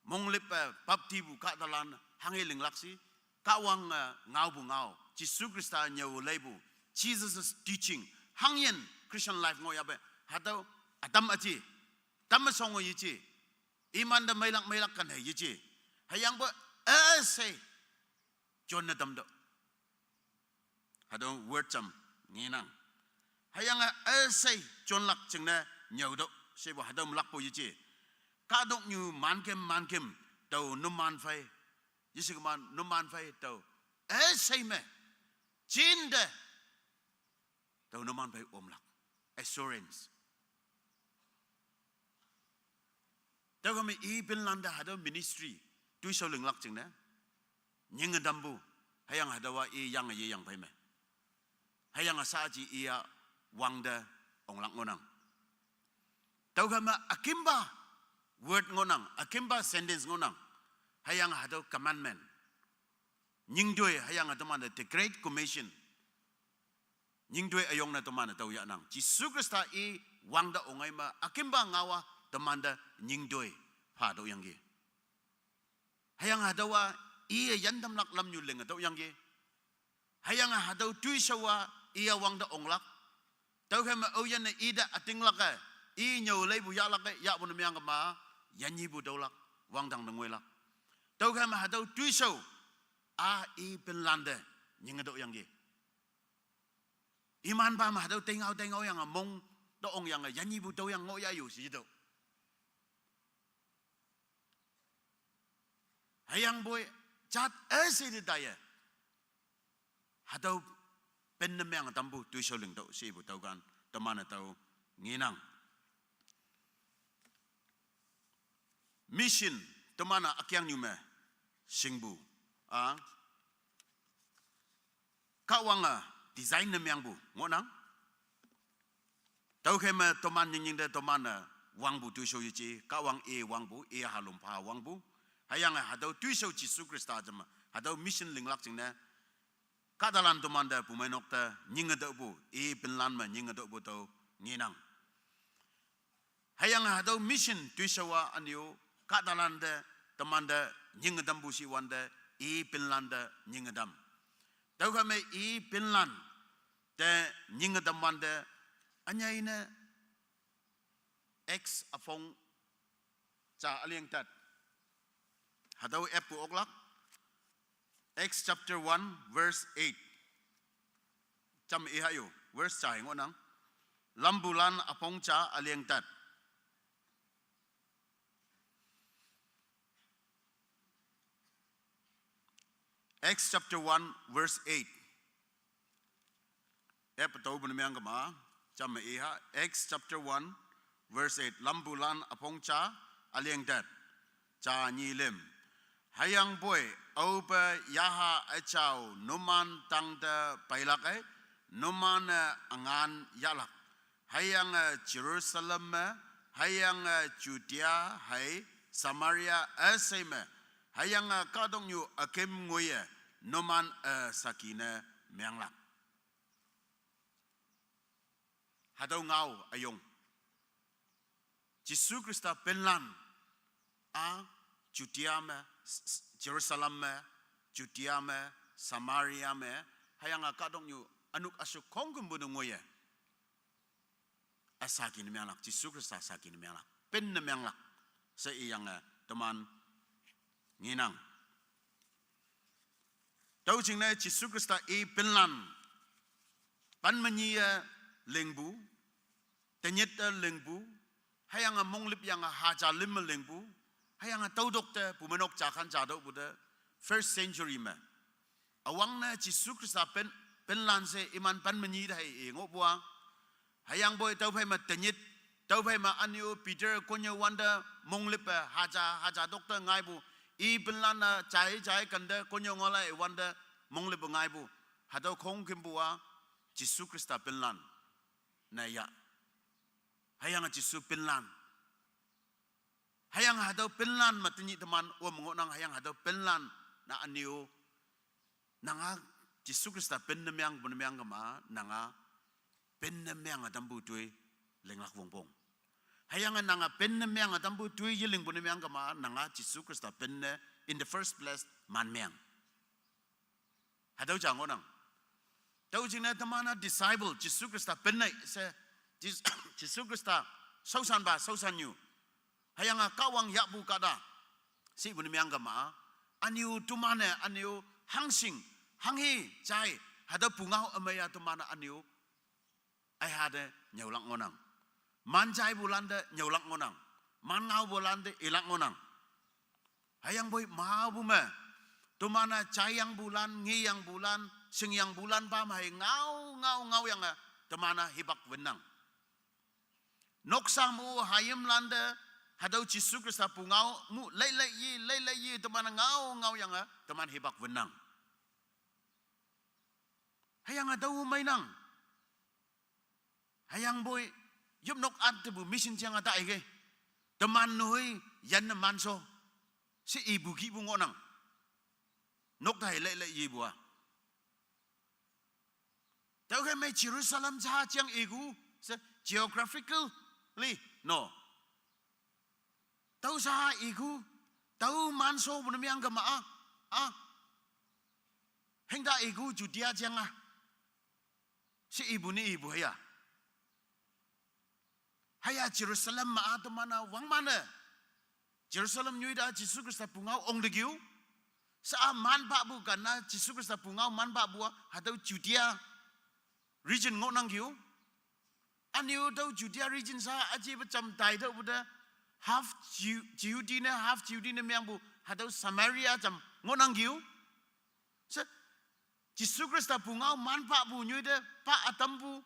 monglüppe baptipu kahtalan hanghe linglak she, Kahwange ngaopu ngao, Jesu Khrista nyüo leipu, Jesus' teaching, hangyin Christian life ngohyahpe, hatüo ütam üji, tamme shonge yeji, imante meilak meilak kan he yeji, hüyangpoi üshei jonne tamtüoh. Hatüo word jam ngenang. Hüyange üshei jonlak jingne nyüotüoh shepu hatüo melakpu yeji. Kahtoknyu mankem mankem tao numan phei, yeshikema numan phei tao üshei me jinte tao numan phei omlak, assurance. Tüokhei me i pinlante hatüo ministry toishao linglak jingne nyinge tampu, hüyange hatüowa i yange yeyang phei me, hüyange shaaji iya wangte onglak ngohnang. Tüokhei me ükimpa word ngohnang, ükimpa sentence ngohnang, hüyange hatüo commandment, nyingtoi, hüyange teman-e the Great Commission, nyingtoi üyongne teman-e tüo yahnang. Jesu Khrista i wangte ongai me ükimpa ngaowa temante nyingtoi phatüoh yangki. Hüyange hatüowa iye yantamlak lamnyu linge tüoh yangki. Hüyange hatüo toishao-a iya wangte onglak. Tüokhei me aoyinne ite ütinglak-e, i nyüo leipu yahlak-e, yahpu ne meangkema, yannyipu tüolak, wangdang ne ngoilak. Tüokhei me hatüo toishao-a i pinlante nyinge tüoh yangki. Imanpa me hatüo teingao teingao yange mong te ongyange yannyipu tüoyange ngohyahyu she yetüoh. Hüyangpoi jat üshei te taiye hatüo penne meange tampu toishao lingtüoh shepu tüokan teman-e tao ngenang. Mission, teman-a ükeangnyu me shingpu, a, Kahwange design ne meangpu ngohnang. Tüokhei me teman nyingnying te teman-e wangpu toishao yeji, Kahwang i wangpu, i halom pha wangpu. Hüyange hatüo toishao Jesu Khrista jame hatüo mission linglak jingne kahtalan temante pumeinok te nyinge tüohpu, i pinlan me nyinge tüohpu tüo ngenang. Hüyange hatüo mission toishao-a ünyu kahtalan te temante nyinge tampu she wante, i pinlan te nyinge tam. Tüokhei me i pinlan te nyinge tam wante, ünyei ne Acts üpong ja üling tat, hatüo eppu oklak. Acts chapter one verse eight. Jam ihayo, verse ja ngohnang. Lampulan üpong ja üling tat. Acts chapter one verse eight. Ep tüopu ne meangkema, jam me iha, Acts chapter one verse eight. Lampulan üpong ja üling tat, ja nyi lüm. Hüyangpoi aope yaha üjao numan tangte peilak-e, numan-e üngan yahlak. Hüyange Jerusalem me, hüyange Judea hei Samaria üshei me, hüyange kahtoknyu ükem ngoiye numan-e saki ne menglak. Hatüo ngao üyong, Jesu Khrista pinlan-a Judea me, s-, s-, Jerusalem me, Judea me, Samaria me, hüyange kahtoknyu ünok üshük khongkümpu te ngoiye Asa ki ne menglak, Jesu Khrista sa ki ne menglak, pen ne menglak. She iyange teman ngenang. Tüo jingne Jesu Khrista i pinlan, pan menyi-e lingpu, tenyit-e lingpu, hüyange monglüpyange haja lim me lingpu, hüyange tüotok te pumeinok jakhan jatüopu te first century me üwangne Jesu Khrista pen, pinlan she iman pan menyi te hei i ngohpu a. Hüyangpoi tüophei me tenyit, tüophei me ünyu Peter konnyüo wante monglüppe haja, haja tok te ngaipu, i pinlan-e jai, jai kente konnyüo ngaolai wante monglüppe ngaipu. Hatüo khongkümpu a Jesu Khrista pinlan ne ya. Hüyange Jesu pinlan, hüyange hatüo pinlan me tenyih teman om ngohnang, hüyange hatüo pinlan ne ünyu, nanga Jesu Khrista pen ne mengpu ne meng kema, nanga pen ne menge tampu toi linglak wongpong. Hüyange nanga pen ne menge tampu toi yelingpu ne meng kema, nanga Jesu Khrista pen ne in the first place man meng. Hatüo ja ngohnang. Tüo jingne teman-a disciple, Jesu Khrista pen ne she, Jes-, Jesu Khrista shaoshanpa shaoshannyu, hüyange Kahwang yahpu kahta, shipu ne meng kema, ünyu teman-e ünyu hangshin, hanghe jai, hatüo pungao ümei-a teman-e ünyu aiha te nyüolak ngohnang. Man jaipulan te nyüolak ngohnang. Man ngaopulan te ilak ngohnang. Hüyangpoi mapu me, teman-a jaiyangpulan, ngeyangpulan, shingyangpulan pa me hei ngao, ngao, ngaoyange teman-a hipak winnang. Noksa me hayimlan te hatüo Jesu Khrista pungao mu leilei ye, leilei ye teman-a ngao, ngaoyange teman hipak winnang. Hüyange tüo meinang. Hüyangpoi yopnok attepu mission jang a ta ike, teman nehoi yanne mansho she ipu kihpu ngohnang. Nok te hei leilei yepu a. Tüokhei mei Jerusalem sha jang iku she geographically, no. Tüo sha iku, tüo manshopu ne meng kema a, a, hingta iku Judea jang a she ipu ne ipu hüya. Hüya Jerusalem me-a teman-a wangman-e, Jerusalem nyoite Jesu Khrista pungao ong te kih-o. Sha-a manpapu kanna Jesu Khrista pungao manpapu a hatüo Judea region ngohnang kih-o. Ünyu tüo Judea region sha üjepe jam taitüohpu te, half Ju-, Jehudi ne, half Jehudi ne mengpu hatüo Samaria jam ngohnang kih-o. She, Jesu Khrista pungao manpapu nyoite pa ütampu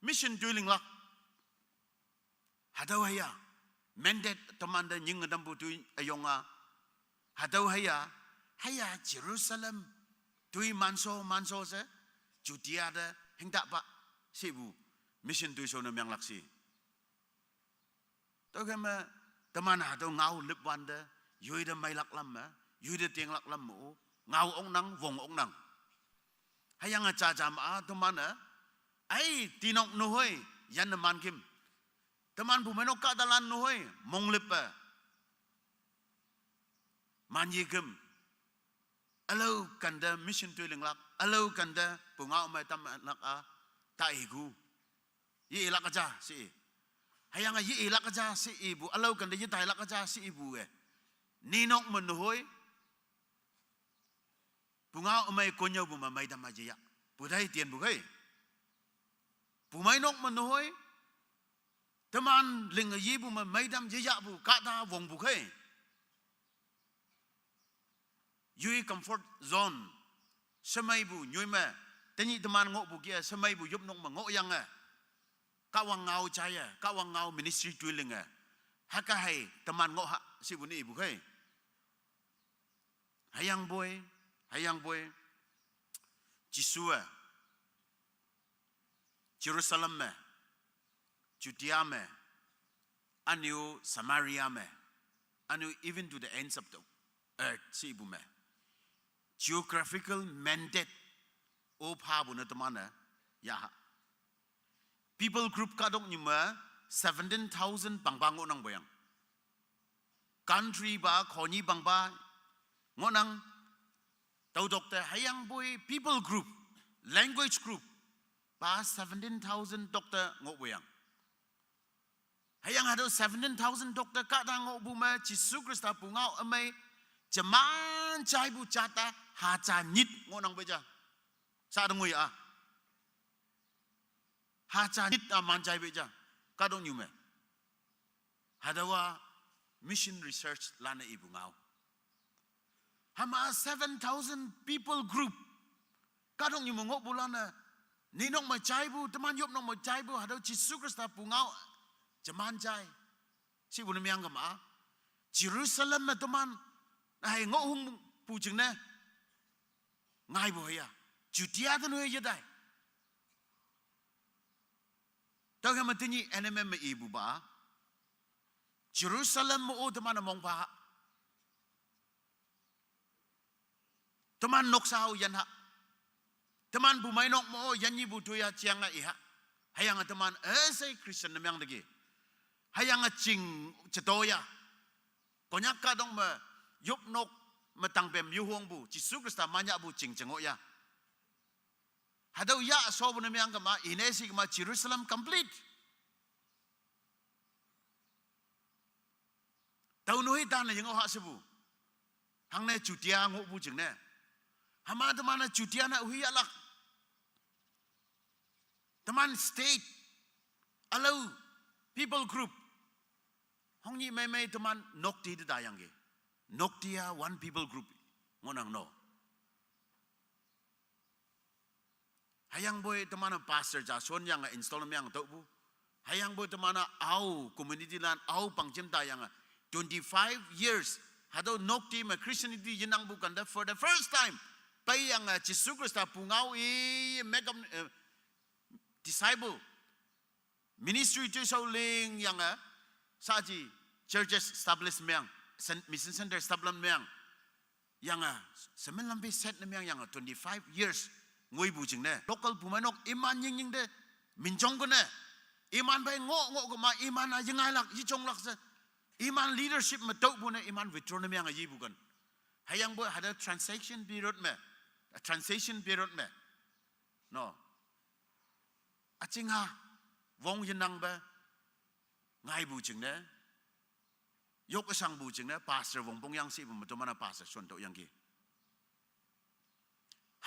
mission toi linglak. Hatüo hüya, mandate temante nyinge tampu toi üyong a. Hatüo hüya, hüya Jerusalem toi mansho, mansho she, Judea te hingtapa shepu mission toishao ne menglak shi. Tüokhei me teman hatüo ngao lüp wante, yoite meilak lam me, yoite tinglak lam me-o, ngao oknang, wong oknang. Hüyange jaja me-a teman-e, ai, tinok nehoi yanne man küm, teman pumeinok kahtalan nehoi monglüppe man ye küm, ülao kente mission toi linglak, ülao kente pungao mei tamlak a, ta iku, ye ilak ja she i. Hüyange ye ilak ja she ipu, ülao kente ye tailak ja she ipu e, ninok me nehoi pungao ümei konnyüopu me meitam a yeyahpu tai tienpu khei. Pumeinok me nehoi teman linge yepu me meitam yeyahpu kahta wongpu khei. Yoi comfort zone, shemeipu nyoi me, tenyih teman ngohpu kih-e shemeipu yopnok me ngohyange, Kahwang ngao jaiye, Kahwang ngao ministry toi linge, hüke hei teman ngoh ha shepu ne ipu khei. Hüyangpoi, hüyangpoi, Jesu-e Jerusalem me, Judea me, ünyu Samaria me, ünyu even to the ends of the earth shepu me, geographical mandate-o phapu ne teman-e yaha. People group kahtoknyu me seventeen thousand pangpa ngohnang poyang. Country pa khonyi pangpa ngohnang. Tüotok te hüyangpoi people group, language group pa seventeen thousand tok te ngohpoyang. Hüyange hatüo seventeen thousand doctor kahta ngohpu me Jesu Khrista pungao ümei jeman jaipu jat-a haja nyit ngohnang peja. Sa te ngoi-a. Haja nyit-a man jai peja. Kahtoknyu me. Hatüowa mission research lan-e ipu ngao. Hüma seven thousand people group. Kahtoknyu me ngohpulan-e, ninok me jaipu, teman yopnok me jaipu, hatüo Jesu Khrista pungao jeman jai. Shipu ne meang kema. Jerusalem me teman, hei ngohhongpu jingne. Ngaipu hüya. Judea te noi yetai. Tüokhei me tenyih N M M me ipupa. Jerusalem me-o teman-e mongpha. Teman noksa hao yan ha. Teman bumeinok mo yan nyipu toya jiang-a i ha. Hüyange teman üshei Christian ne meang teki. Hüyange ching jetoya. Konyak kahtok me yopnok me tangpem yuhongpu, Jesu Khrista manyahpu ching jengoh ya. Hatüo yah shopu ne meang kema, ine shi kema Jerusalem complete. Tao noi tane yengoh ha shepu. Hangne Judea ngohpu jingne. Hüma teman-e Judea ne hui yahlak. Teman state, ülao, people group. Hongnyih meimei teman nokti te tayangki. Nokti-a one people group ngohnang no. Hüyangpoi teman-e pastor ja shonyange install ne meang tüohpu. Hüyangpoi teman-a ao community lan ao pangjem tayange twenty-five years. Hatüo nokti me Christianity yenangpu kante for the first time. Peiyange Jesu Khrista pungao i make up, eh, disciple. Ministry toishao lingyange, saji churches establish meang, cen-, mission center establish meang. Yange, semen lampe set ne meang yange twenty-five years ngoipu jingne. Local bumeinok iman yingnying te minjong kene. Iman phei ngoh ngoh kema, iman-a yengailak, yejonglak she. Iman leadership me tüohpu ne, iman withdraw ne meange yipu ken. Hüyangpoi hatüo transaction period me, transition period me. No. Üjingha, wong yenangpe, ngaipu jingne, yok üshangpu jingne, pastor wongpong yang shipu me toman-a pastor shon tüoh yangki.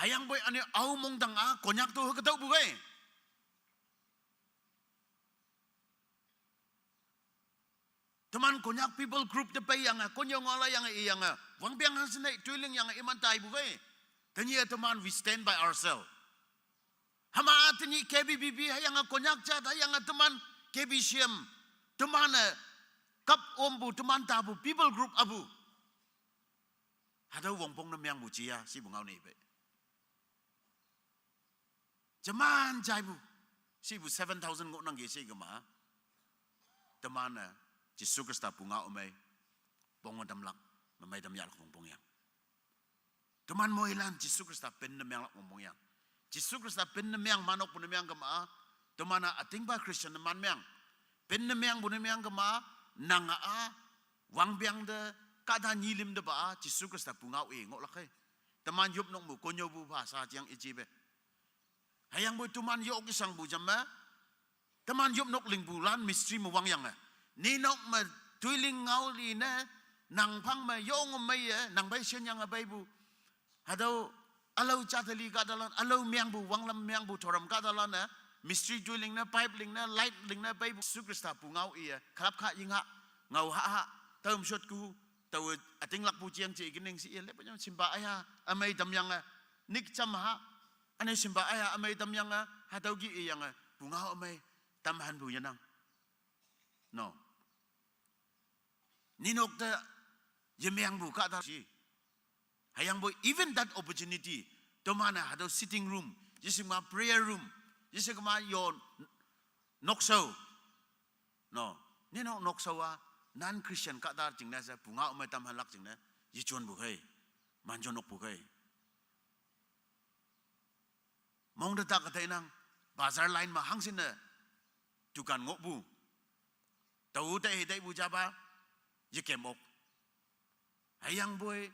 Hüyangpoi üne-o mongdang-a, Konyak to hüke tüohpu kei. Teman Konyak people group te peiyange, Konyak ngohlak yange, iyange, wangpeng hangshin-e toiling yange iman taipu kei. Tenyih teman, we stand by ourselves. Hüma tenyih K B B B hüyange Konyak jat hüyange teman K B C M. Teman-e kap ompu, teman tapu people group apu. Hatüo wongpong ne meangpu jiya, shipu ngao ne ipe. Jeman jaipu, shipu seven thousand ngohnangki she kema. Teman-e, Jesu Khrista pungao ümei, pong tamlak, memei tamyahlak wongpong yang. Teman moilan Jesu Khrista pen ne meanglak wongpong yang. Jesu Khrista pen ne meang manokpu ne meang kema, teman-a ütingpa Christian ne man meang. Pen ne meangpu ne meang kema, nang-a, wangpeng te, kahta nyilim tepa-a, Jesu Khrista pungao i ngohlak hei. Teman yopnok me konnyüopu pha sa jiang ijipe. Hüyangpoi teman yok ishangpu jam me, teman yopnok lingpulan mystery me wangyange. Ninok me toiling ngao li ne, nang phang me yong meiye, nang phei shenyange peipu. Hatüo, ülao jateli kahtalan, ülao meangpu, wanglam meangpu, thoram kahtalan-e, mystery toiling ne, pipe ling ne, light ling ne, peipu, Jesu Khrista pungao iye, khalap kha yingha, ngao ha ha, taom shotku, taowe ütinglakpu jiang je kening she iye, lepa jam shimpa aiha, ümei tamyange, nik jam ha, üne shimpa aiha, ümei tamyange, hatüo ki iyange, pungao ümei, tamhanpu yenang. No. Ninok te yemeangpu kahta shi. Hüyangpoi even that opportunity, teman-e hatüo sitting room, yeshema prayer room, yeshema yo nokshao. No, ninok nokshao-a, non-Christian kahta jingne she, pungao ümei tamhanlak jingne, yejonpu kei, manjonokpu kei. Mong te tak teinang, bazar line me hangshin-e, dukan ngohpu. Tao te he taipu japa, yekem ok. Hüyangpoi,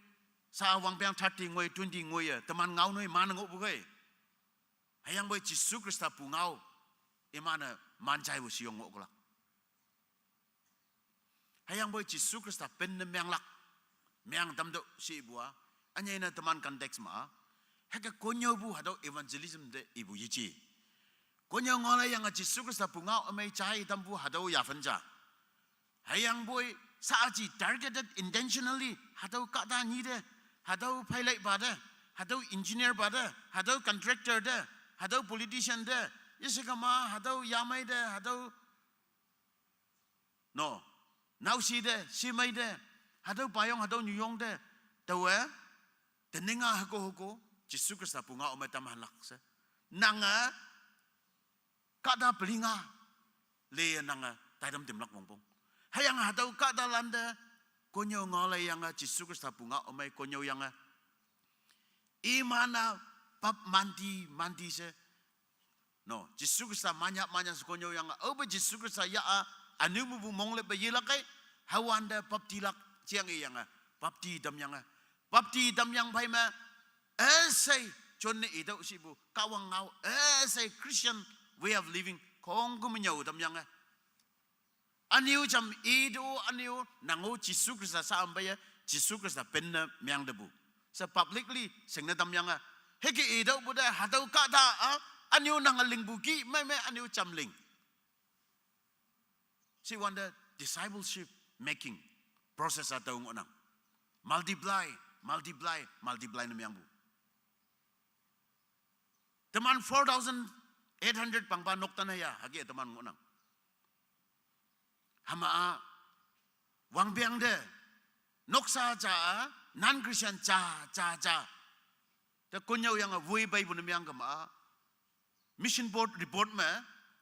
sa wangpeng thirty ngoi, twenty ngoiye, teman ngao noi man ngohpu kei. Hüyangpoi Jesu Khrista pungao, iman-e man jaipu sheyong ngohlak. Hüyangpoi Jesu Khrista pinne meanglak, meang tamtüoh she ipu a, ünyei ne teman context ma a, hüke konnyüopu hatüo evangelism te ipu yeji. Konnyüo ngaoleyange Jesu Khrista pungao ümei jai tampu hatüo yaphen ja. Hüyangpoi shaaji targeted intentionally hatüo kahta nyi te, hatüo pilot pa te, hatüo engineer pa te, hatüo contractor te, hatüo politician te, yeshikema hatüo yamei te, hatüo no, naoshi te, shemei te, hatüo payong, hatüo nyuyong te, taowe, teninga hüko hüko, Jesu Khrista pungao ümei tamhanlak she. Nange, kahta pelinga, leye nange, taitam timlak wongpong. Hüyange hatüo kahtalan te, konnyüo ngaoleyange, Jesu Khrista pungao ümei konnyüoyange. Iman-a pap manti, manti she. No, Jesu Khrista manya, manya she konnyüoyange. Aope Jesu Khrista ya a, ünu mepu monglüppe yelak ei, hüwante baptilak jeang iyange, bapti tamyange. Bapti tamyang phei me, üshei, jonne itüoh shipu, Kahwang ngao, üshei Christian way of living, khongküm nyüo tamyange. Ünu jam itu, ünu nango Jesu Khrista sha ampeiye, Jesu Khrista pinne meang tepu. She publicly shingne tamyange. Hüke itüohpu te hatüo kahta a, ünu nange lingpu ki, mei mei ünu jam ling. She wante discipleship making process hatüo ngohnang. Multiply, multiply, multiply ne meangpu. Teman four thousand eight hundred pangpa noktan haya, hüke teman ngohnang. Hüma a, wangpeng te, noksa ja a, non-Christian ja, ja, ja. Te konnyüoyange woi peipu ne meang kema a. Mission Board report me,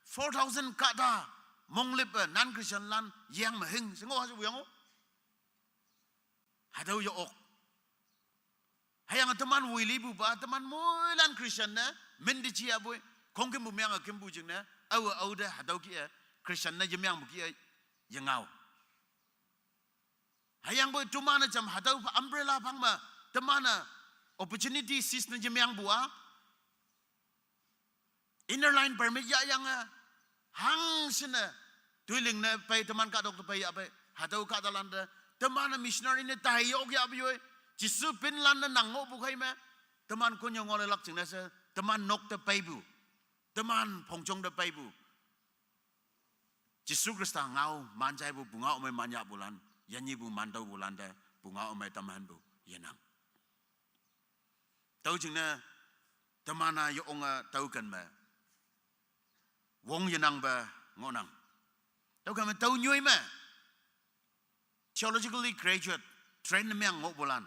four thousand kahta, monglüppe non-Christian lan, yeng me hing, she ngoh ha shepu yang o. Hatüo ye-ok. Hüyange teman woi lipupa, teman moilan Christian ne, mende jiyapoi, khongkümpu meange kümpu jingne, aowe ao te hatüo kih-e, Christian ne yemeangpu kih-e, yengao. Hüyangpoi teman-e jam hatüo umbrella phang me, teman-e opportunity seize ne yemeangpu a, Inner Line Permit yahyange, hangshinne, toiling ne pei teman kahtok te pei yah pei, hatüo kahtalan te, teman-e missionary ne tai yok yahpu yoi, Jesu pinlan ne nang ngohpu khei me, teman konnyüo ngaoleilak jingne she, teman nok te peipu, teman phongjong te peipu. Jesu Khrista ngao manjaipu pungao ümei manyahpulan, yanyipu mantüopulan te, pungao ümei tamhanpu yenang. Tüo jingne, teman-a yeonge tüoken me, wong yenangpe ngohnang. Tüoken me tüo nyoi me, theologically graduate, train ne meang ngohpulan,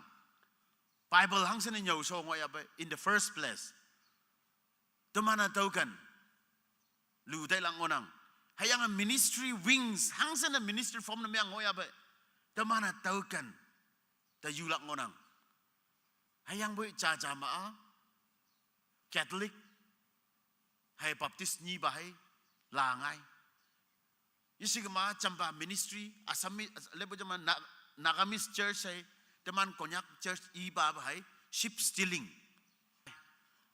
Bible hangshinne nyüo sho ngohyahpe, in the first place. Teman-a tüoken, lu tailak ngohnang. Hüyange ministry wings, hangshinne ministry form ne meang ngohyahpe, teman-a tüoken, te yulak ngohnang. Hüyangpoi jaja ma a, Catholic, hei Baptist nyipa hei, la ngai. Yeshikema jampa ministry, Assamese, lepu jama Na-, Nagamese church hei, teman Konyak church ipa hei, sheep stealing.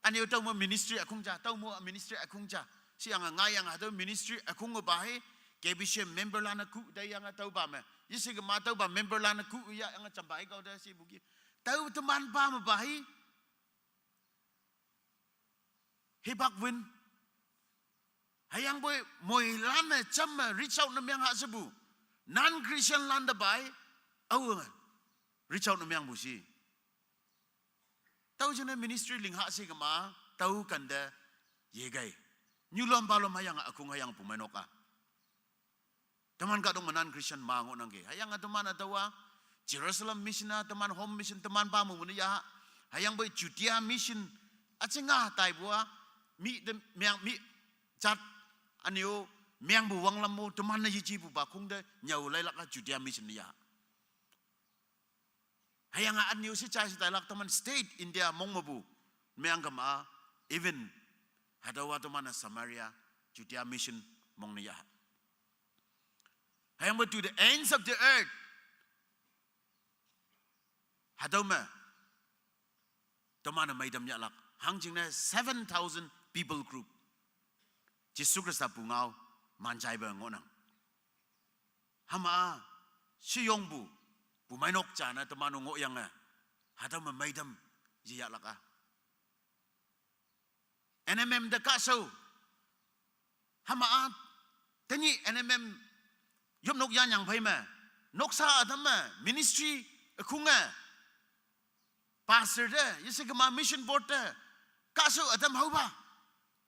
Üne-o tüo me ministry ükhong ja, tüo me ministry ükhong ja. Sheyange ngaiyange hatüo ministry ükhongpa hei, K B C memberlan-e ku teiyange tüopa me. Yeshikema tüopa memberlan-e ku yayange jampa ikao te shepu ki. Tüo temanpa mepa hei, hipak win. Hüyangpoi moilan-e jamme reach out ne meang ha shepu, non-Christianlan te pai, aowe reach out ne meangpu shi. Tüo jingne ministry ling ha she kema, tüo kente yekei. Nyulom palom hüyange ükhong hüyange pumeinok a, teman kahtok me non-Christian ma ngohnangki. Hüyange teman-e tüowa Jerusalem mission-a, teman home mission, temanpa mu mune ya. Hüyangpoi Judea mission üjinga taipu a, mi te meang, mi jat, üne-o meangpu wanglam mo teman-e yejipupa khongte nyüo leilak a Judea mission ya. Hüyange üne-o she jai she tailak teman state India mong mepu meang kema, even hatüowa teman-e Samaria, Judea mission mong ne ya. Hüyangpoi to the ends of the earth, hatüo me teman-e meitam yahlak. Hangjingne seven thousand people group, Jesu Khrista pungao manjaipe ngohnang. Hüma-a Shiyongpu, pumeinok jane teman-o ngohyange, hatüo me meitam yeyahlak-a. N M M te kahshao. Hüma-a, tenyih N M M yopnok yanyang phei me, noksa ütam me, ministry ükhunge, pastor te, yeshe kema mission board te, kahshao ütam haopa,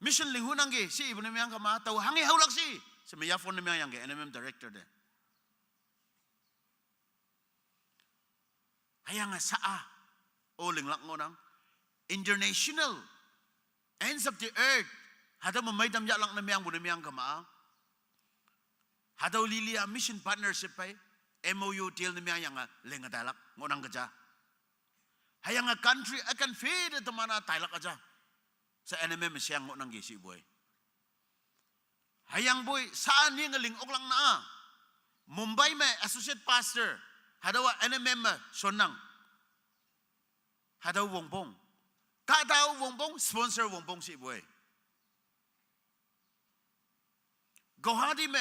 mission linghunangki she ipu ne meang kema, tao hanghe haolak she, she me ya phone ne meangyangki N M M director te. Hüyange sha-a, o linglak ngohnang, International Ends of the Earth, hatüo me meitam yahlak ne meangpu ne meang kema, hatüo lili-a mission partnership phei, M O U deal ne meangyange linge tailak ngohnang keja. Hüyange country üken phei te teman-a tailak üja, she N M M me sheang ngohnangki shipoi. Hüyangpoi sha-a nyinge ling oklak na-a, Mumbai me associate pastor, hatüowa N M M me shonnang, hatüo wongpong, kahtao wongpong, sponsor wongpong shipoi. Guwahati me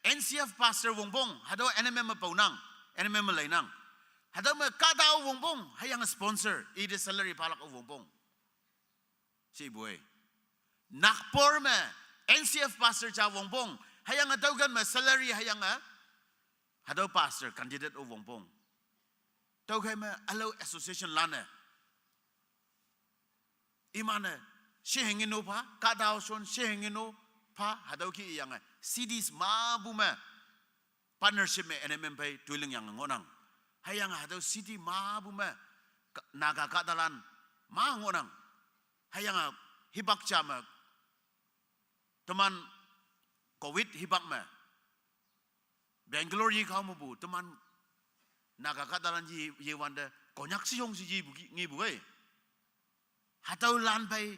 N C F pastor wongpong, hatüo N M M me paonang, N M M me leinang. Hatüo me kahtao wongpong, hüyange sponsor, ite salary phalak-o wongpong shipoi. Nagpur me N C F pastor ja wongpong, hüyange tüoken me salary hüyange, hatüo pastor candidate-o wongpong. Tüokhei me ülao association lan-e, iman-e, shehenge no pha, kahtao shon shehenge no pha, hatüo kih yange cities mepu me partnership me N M M phei toilingyange ngohnang. Hüyange hatüo city mepu me, ka-, Naga kahtalan ma ngohnang. Hüyange hipak ja me, teman Covid hipak me, Bangalore yekao mepu teman Naga kahtalan ye, yewante Konyak sheyong she yepu ki, ngepu ei. Hatüolan phei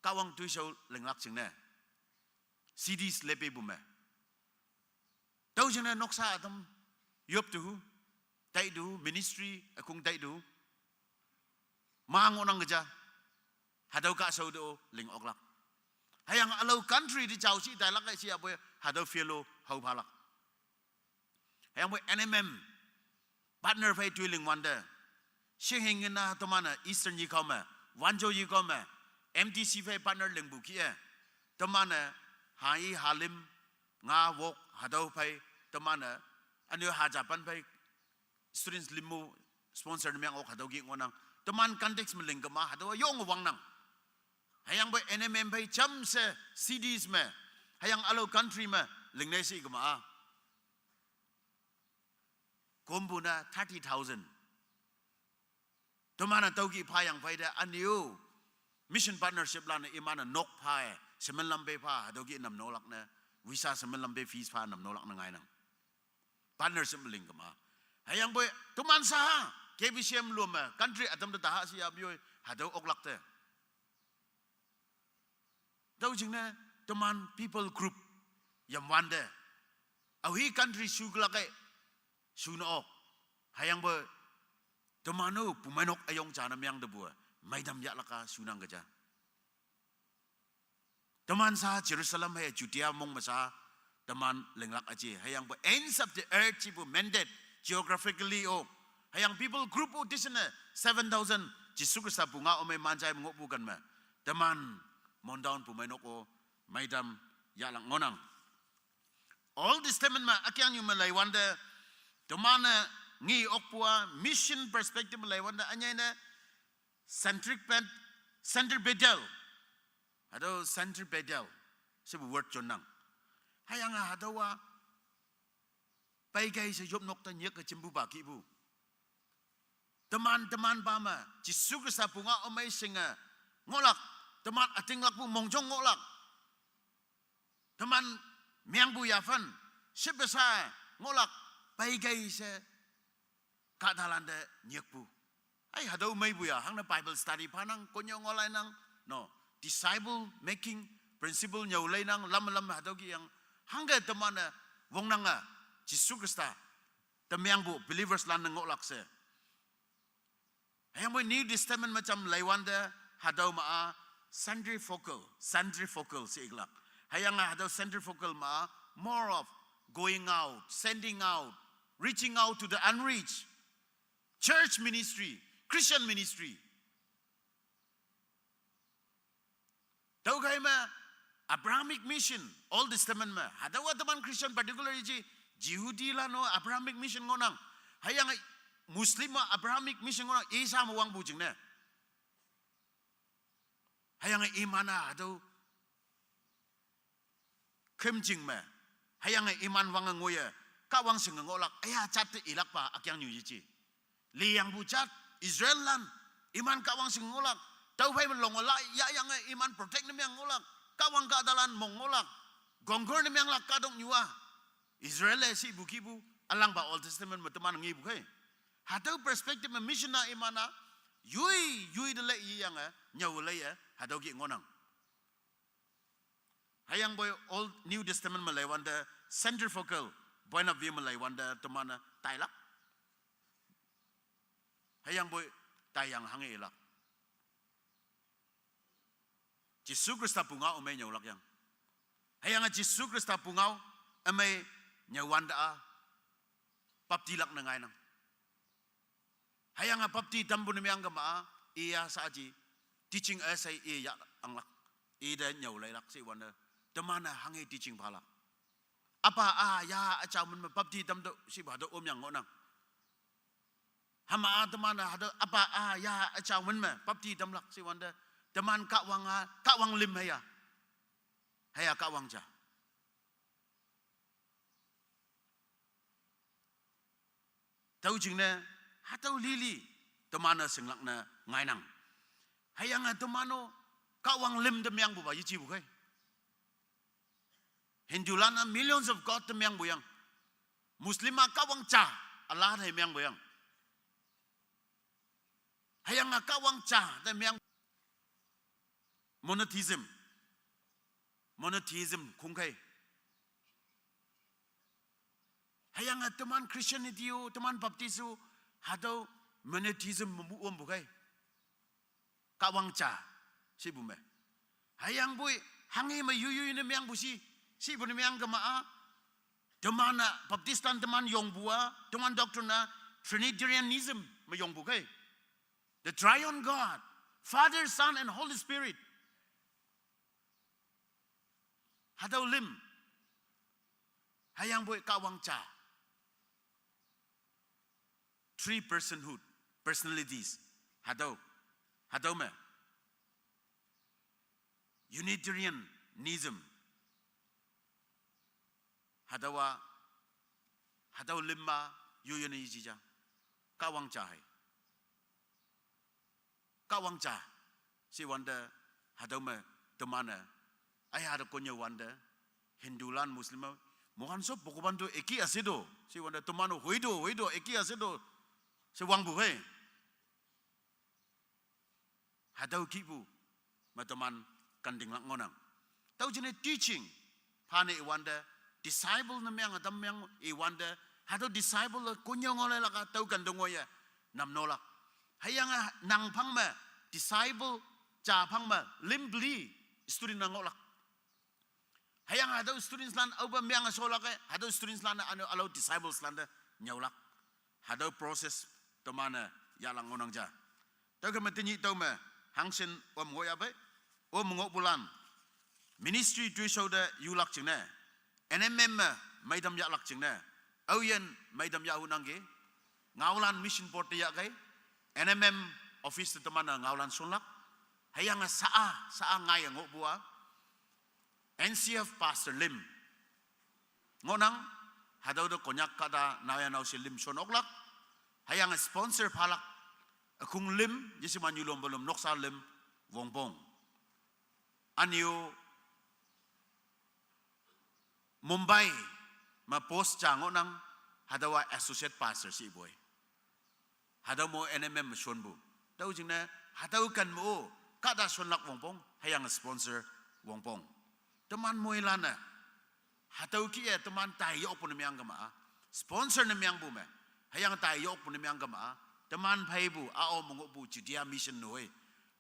Kahwang toishao linglak jingne, cities lepepu me. Tüo jingne noksa ütam yop tu, tai tu, ministry ükhung tai tu, ma ngohnang keja. Hatüo kahshao te-o ling oklak. Hüyange ülao country te jao shi tailak-e shiyapoi hatüo field-o hao phalak. Hüyangpoi N M M partner phei toiling wante, shehenge na teman-e Eastern yekao me, Wancho yekao me, M T C phei partner lingpu kih-e, teman-e Hai, Halim, Nga, Wok hatüo phei, teman-e, ünyo Haja pan phei students lim mo sponsor ne meang ok hatüo kih ngohnang. Teman context me ling kema hatüowa yonge wangnang. Hüyangpoi N M M phei jamshe cities me, hüyange ülao country me lingne shi kema-a, kompu ne thirty thousand. Teman-e tüo kih phayang phei te ünyo mission partnership lan-e iman-e nok pha-e, cement lam pe pha, hatüo kih namnolak ne, visa cement lam pe fees pha namnolak ne ngainang. Partnership me ling kema. Hüyangpoi teman sha-a, K B C M lom me country ütam te taha shi yap yoi, hatüo oklak te. Tüo jingne teman people group yamwante, aohi country shuklak-e, shune ok. Hüyangpoi teman-o pumeinok üyong jane meang tepu-e, meitam yahlak-a shunang keja. Teman sha Jerusalem hei Judea mong me sha, teman linglak üji. Hüyangpoi ends of the earth shepu mandate, geographically-o, hüyange people group-o disne seven thousand Jesu Khrista pungao ümei manjai me ngohpu ken me, teman Mon town pumeinok-o meitam yahlak ngohnang. Old Testament me ükeangnyu me leiwante, teman-e nge okpu-a mission perspective me leiwante ünyei ne centric pet, centripetal. Hatüo centripetal shepu word jonnang. Hüyange hatüowa peikei she yopnok te nyeke jimpupa kihpu. Teman, teman pa me Jesu Khrista pungao ümei shinge ngohlak, teman ütinglakpu mongjong ngohlak, teman meangpu yaphan, shipe sha ngohlak, peikei she kahtalante nyekpu. Ai, hatüo meipu ya, hangne Bible study phanang, konnyüo ngao leinang, no, disciple making principle nyüo leinang, lam lam hatüo kih yang, hangke teman-e wongnange, Jesu Khrista te meangpu believers lan-e ngohlak she. Hüyangpoi New Testament me jam leiwante, hatüo ma-a centrifugal, centrifugal she iklak. Hüyange hatüo centrifugal ma-a more of going out, sending out, reaching out to the unreached, church ministry, Christian ministry. Tüokhei me Abrahamic mission, Old Testament me. Hatüowa teman Christian particular yeji, Jehudilan-o Abrahamic mission ngohnang. Hüyange Muslim-o Abrahamic mission ngohnang, isa me wangpu jingne. Hüyange iman-a hatüo khümjing me, hüyange iman wange ngoiye, Kahwang shinge ngohlak, üya jat te ilakpa ükeangnyu yeji. Liyangpu jat, Israellan, iman Kahwang shinge ngohlak, tüophei me longe la, yayange iman protect ne meng ngohlak, Kahwang kahtalan mong ngohlak, conquer ne menglak kahtoknyu-a. Israel-e shipu kihpu, ülangpa Old Testament me teman ngepu khei. Hatüo perspective me mission-a iman-a, yoi, yoi te lei iyange, nyüo leiye, hatüo kih ngohnang. Hüyangpoi Old New Testament me leiwante centrifugal point of view me leiwante teman-e tailak. Hüyangpoi taiyang hanghe ilak. Jesu Khrista pungao ümei nyüolak yang. Hüyange Jesu Khrista pungao ümei nyüowante-a baptilak ne ngainang. Hüyange bapti tampu ne meng kema-a, iya shaaji, teaching üshei i ya anglak, ite nyüo leilak shiwante, teman-e hanghe teaching phalak. Üpa-a ya üjao min me bapti tamtüoh shipu hatüo omyang ngohnang. Hüma-a teman-e hatüo üpa-a ya üjao min me bapti tamlak shiwante, teman Kahwang-a, Kahwang lüm hüya, hüya Kahwang ja. Tüo jingne, hatüo lili, teman-e shinglak ne ngainang. Hüyange teman-o, Kahwang lüm te mengpupa yejipu khei. Hindulan-a millions of God te mengpu yang. Muslim-a Kahwang ja, Allah te mengpu yang. Hüyange Kahwang ja te meng, monotheism. Monotheism khongkhei. Hüyange teman Christianity-o, teman Baptist-o, hatüo monotheism mepu ompu khei. Kahwang ja, shipu me. Hüyangpoi, hanghe me yoi yoi ne mengpu shi, shipu ne meng kema-a. Teman-a, Baptistlan teman yongpu-a, teman doctrine-a, Trinitarianism me yongpu khei. The Triune God, Father, Son, and Holy Spirit. Hatüo lüm. Hüyangpoi Kahwang ja. Three personhood, personalities. Hatüo. Hatüo me. Unitarianism. Hatüowa, hatüo lüm ma, yoi yoi ne yeji ja. Kahwang ja hei. Kahwang ja, shiwante, hatüo me, teman-e, üya te konnyüowante, Hindulan, Muslim-e, mohan sob Bhagwan to ek hi ase to, shiwante, teman-o hoito, hoito, ek hi ase to, she wangpu khei. Hatüo kihpu, me teman kantinglak ngohnang. Tüo jingne teaching, phane iwante, disciple ne meng, ütam meng iwante, hatüo disciple-e konnyüo ngaoleilak-a tüo kante ngoiye, namnolak. Hüyange nang phang me, disciple, ja phang me, lüm peli, student-a ngohlak. Hüyange hatüo studentslan aope menge sholak-e, hatüo studentslan-e üne ülao discipleslante nyüolak. Hatüo process teman-e yahlak ngohnang ja. Tüokhei me tenyih tüo me, hangshin om ngohyahpei, om ngohpulan, ministry toishao te yulak jingne, N M M me, meitam yahlak jingne, aoyin meitam yahunangki, ngaolan mission board te yahkei, N M M office te teman-e ngaolan shonlak, hüyange sha-a, sha-a ngaiye ngohpu-a, N C F Pastor lüm ngohnang, hatüo te Konyak kahta naoyha naoshe lüm shon oklak, hüyange sponsor phalak, ükhong lüm, yeshima nyulompu lüm, noksa lüm, wongpong. Ünyu Mumbai me post ja ngohnang, hatüowa associate pastor shipoi. Hatüo mo N M M me shonpu. Tüo jingne, hatüo ken mo-o, kahta shonlak wongpong, hüyange sponsor wongpong. Teman moilan-e, hatüo kih-e teman tai yokpu ne meng kema-a, sponsor ne mengpu me, hüyange tai yokpu ne meng kema-a, teman pheipu, ao me ngohpu Judea Mission noi,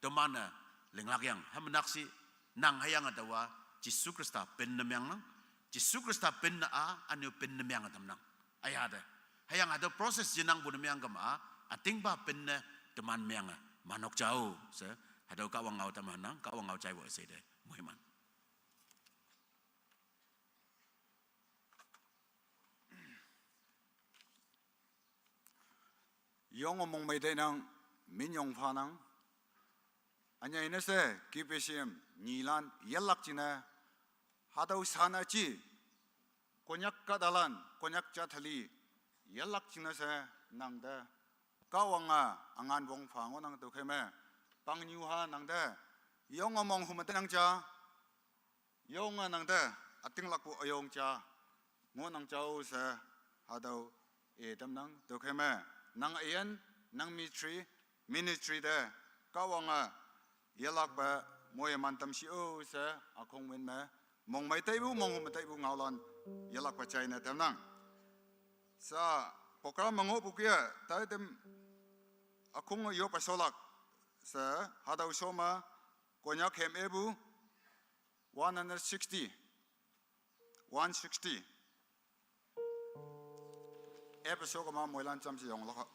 teman-e linglak yang, hüme nakshih, nang hüyange taowa, Jesu Khrista pen ne mengnang, Jesu Khrista pen ne-a, ünyu pen ne menge tamnang. Üya te. Hüyange hatüo process yenangpu ne meng kema-a, ütingpa penne teman menge manok jao she, hatüo Kahwang ngao tamnang, Kahwang ngao jaipu üshei te moiman. Yonge mongmei teinang, minyong phanang. Ünyei ne she, K B C M nyilan yelak jingne, hatüo shan üji, Konyak kahtalan, Konyak jat hali, yelak jingne she, nangte, Kahwange, üngan wong pha ngohnang tüokhei me, pangnyu ha nangte, yonge mong hüme tenang ja, yonge nangte, ütinglakpu üyong ja, ngohnang jao she, hatüo, i tamnang tüokhei me, nang üyin, nang ministry, ministry te, Kahwange, yelakpe, moiman tam shi-o she, ükhong win me, mongmei taipu, monghu me taipu ngaolan, yelakpe jaine tamnang. Sa, program me ngohpu kih-e, taitem, ükhong yoppe sholak, she, hatüo sho me, Konyak hem epu, one hundred sixty, one sixty. Episode kema moilan jamshe yonglak ha.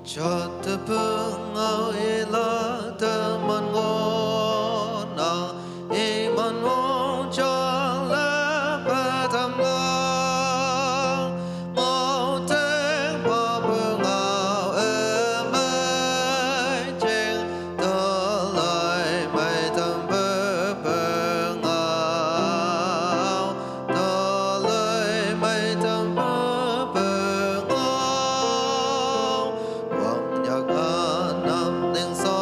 Jate pengao ila teman ngohnang, iman wongjang le petam ngang. Ngao tengpa pengao ümei jing, talei meitampe pengao, talei meitampe pengao. Wangyak ünam ning so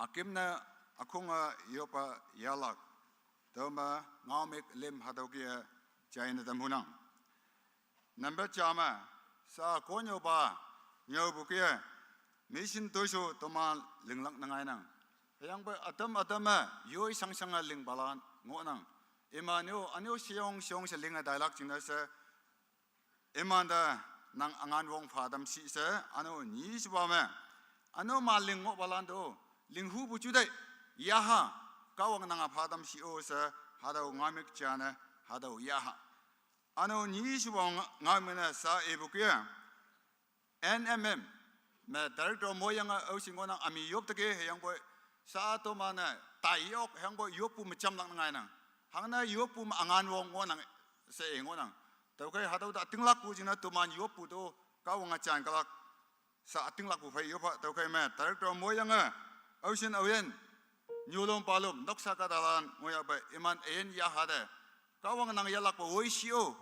akimna akhunga yopa yalak. Tüoma ngaomük lüm hatüo kih-e jaine tam hunang. Number ja me, sa konnyüopa, nyüopu kih-e, mission toishao toman linglak ne ngainang. Hüyangpoi ütam ütam me, yoi shangshang-e lingpalan ngohnang. Iman-o, üne-o sheyong sheyong she linge tailak jingne she, imante nang üngan wong pha tam shi she, üne-o nyishepa me, üne-o ma ling ngohpalan to, linghupu jutei, yaha, Kahwang nange pha tam shi-o she, hatüo ngaomük jane, hatüo yaha. Üne-o nyishepa nga-, ngaomük ne sa ipu kih-e, N M M me director moyange aoshin ngohnang, ami yop teke hüyangpoi, sa toman-e tai yok hüyangpoi yoppu me jamlak ne ngainang. Hangne yoppu me üngan wong ngohnang she i ngohnang. Tüokhei hatüo te ütinglakpu jingne toman yoppu to, Kahwange jan kalak. Sa ütinglakpu phei yoppha, tüokhei me director moyange aoshin aoyin, nyulom palom noksa kahtalan ngohyahpei iman üyin yaha te, Kahwang nang yelakpe woi shi-o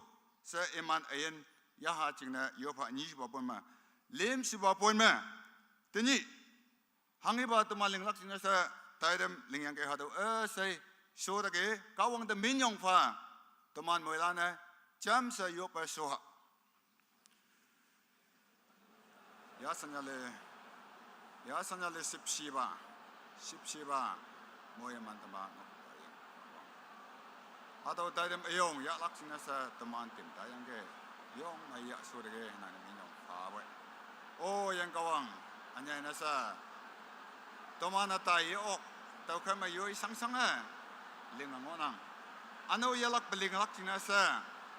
she iman üyin yaha jingne yoppha nyishepa pon me, lümshepa pon me, tenyih hanghipa toman linglak jingne she, taitam lingyangki hatüo üshei sho teke, Kahwang te minyong pha, toman moilan-e jamshe yoppe sho ha. Yasanyale, yasanyale shüpshipa, shüpshipa, moiman teman nok. Hatüo taitam üyong yahlak jingne she toman tim taiyangki, yong me yah sho teke nang minyong phawe. O Üyin Kahwang, ünyei ne she toman-e tai ye-ok, tüokhei me yoi shangshang-e linge ngohnang. Üne-o yelakpe linglak jingne she,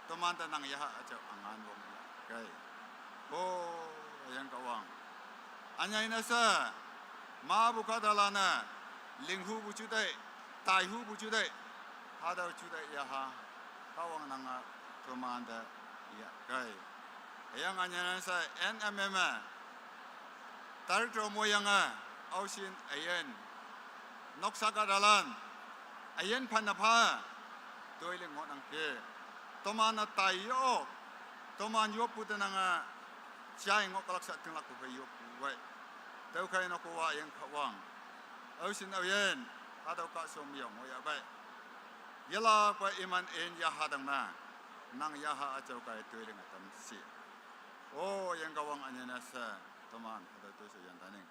tomante nang yaha üjao üngan wong kei. O Üyin Kahwang, ünyei ne she, mapu kahtalan-e, linghupu jutei, taihupu jutei, hatüo jutei yaha, Kahwang nange tomante yahkei. Hüyange ünyei ne she N M M me, director moyange, aoshin üyin, noksa kahtalan, üyin phanne pha, toi ling ngohnangki. Toman-e tai ye-ok, toman yoppu te nange jai ngoh kalak she tinglakpu phei yoppu wei. Tüokhei nokpu-a Üyin Kahwang, aoshin aoyin, hatüo kahshom yong ngohyahpei, yelakpe iman üyin yaha tangme, nang yaha üjao kaiye toi linge tam shi. O Üyin Kahwang, ünyei ne she toman hatüo toishao yan tainang.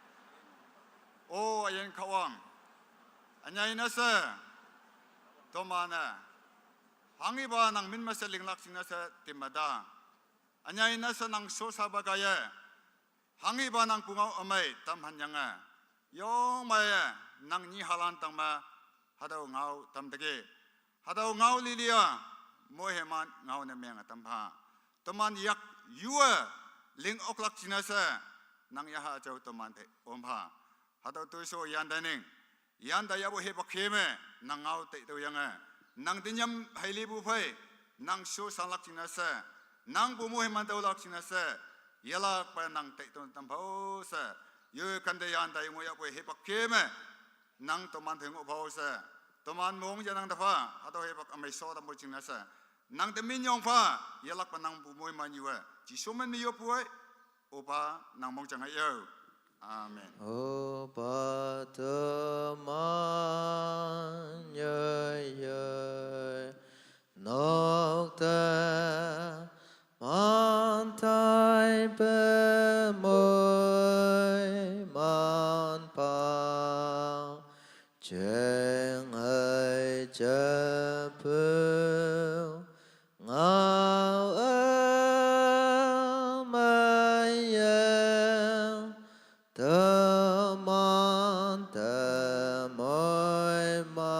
O Üyin Kahwang, ünyei ne she toman-e hanghipa nang min me she linglak jingne she timme ta, ünyei ne she nang shoshapa kaiye, hanghipa nang pungao ümei tamhanyange, yongmeiye nang nyihalan tangme, hatüo ngao tam teke, hatüo ngao lili-a, moiman ngao ne menge tampha. Toman yak yu-e ling oklak jingne she, nang yaha üjao toman te ompha. Hatüo toishao yan tainang. Yan taiyapu hipak kih me, nang ngao tai tüoyange, nang tenyam heilipu phei, nang shoshanlak jingne she, nangpu moiman tüolak jingne she, yelakpe nang tai tüo tampha-o she, yoi kante yan tai ngohyahpu hipak kih me, nang toman phei ngohpha-o she, toman mong yanang te pha, hatüo hipak ümei sho tampu jingne she, nang te minyong pha, yelakpe nangpu moiman yu-e, Jesu min me yoppu ei, Opa, nang mongjang ei yo. Amen. Opa teman yeye nokte, mantai pe moiman pang, jeng ei jepu ngao ümei ye, teman te moiman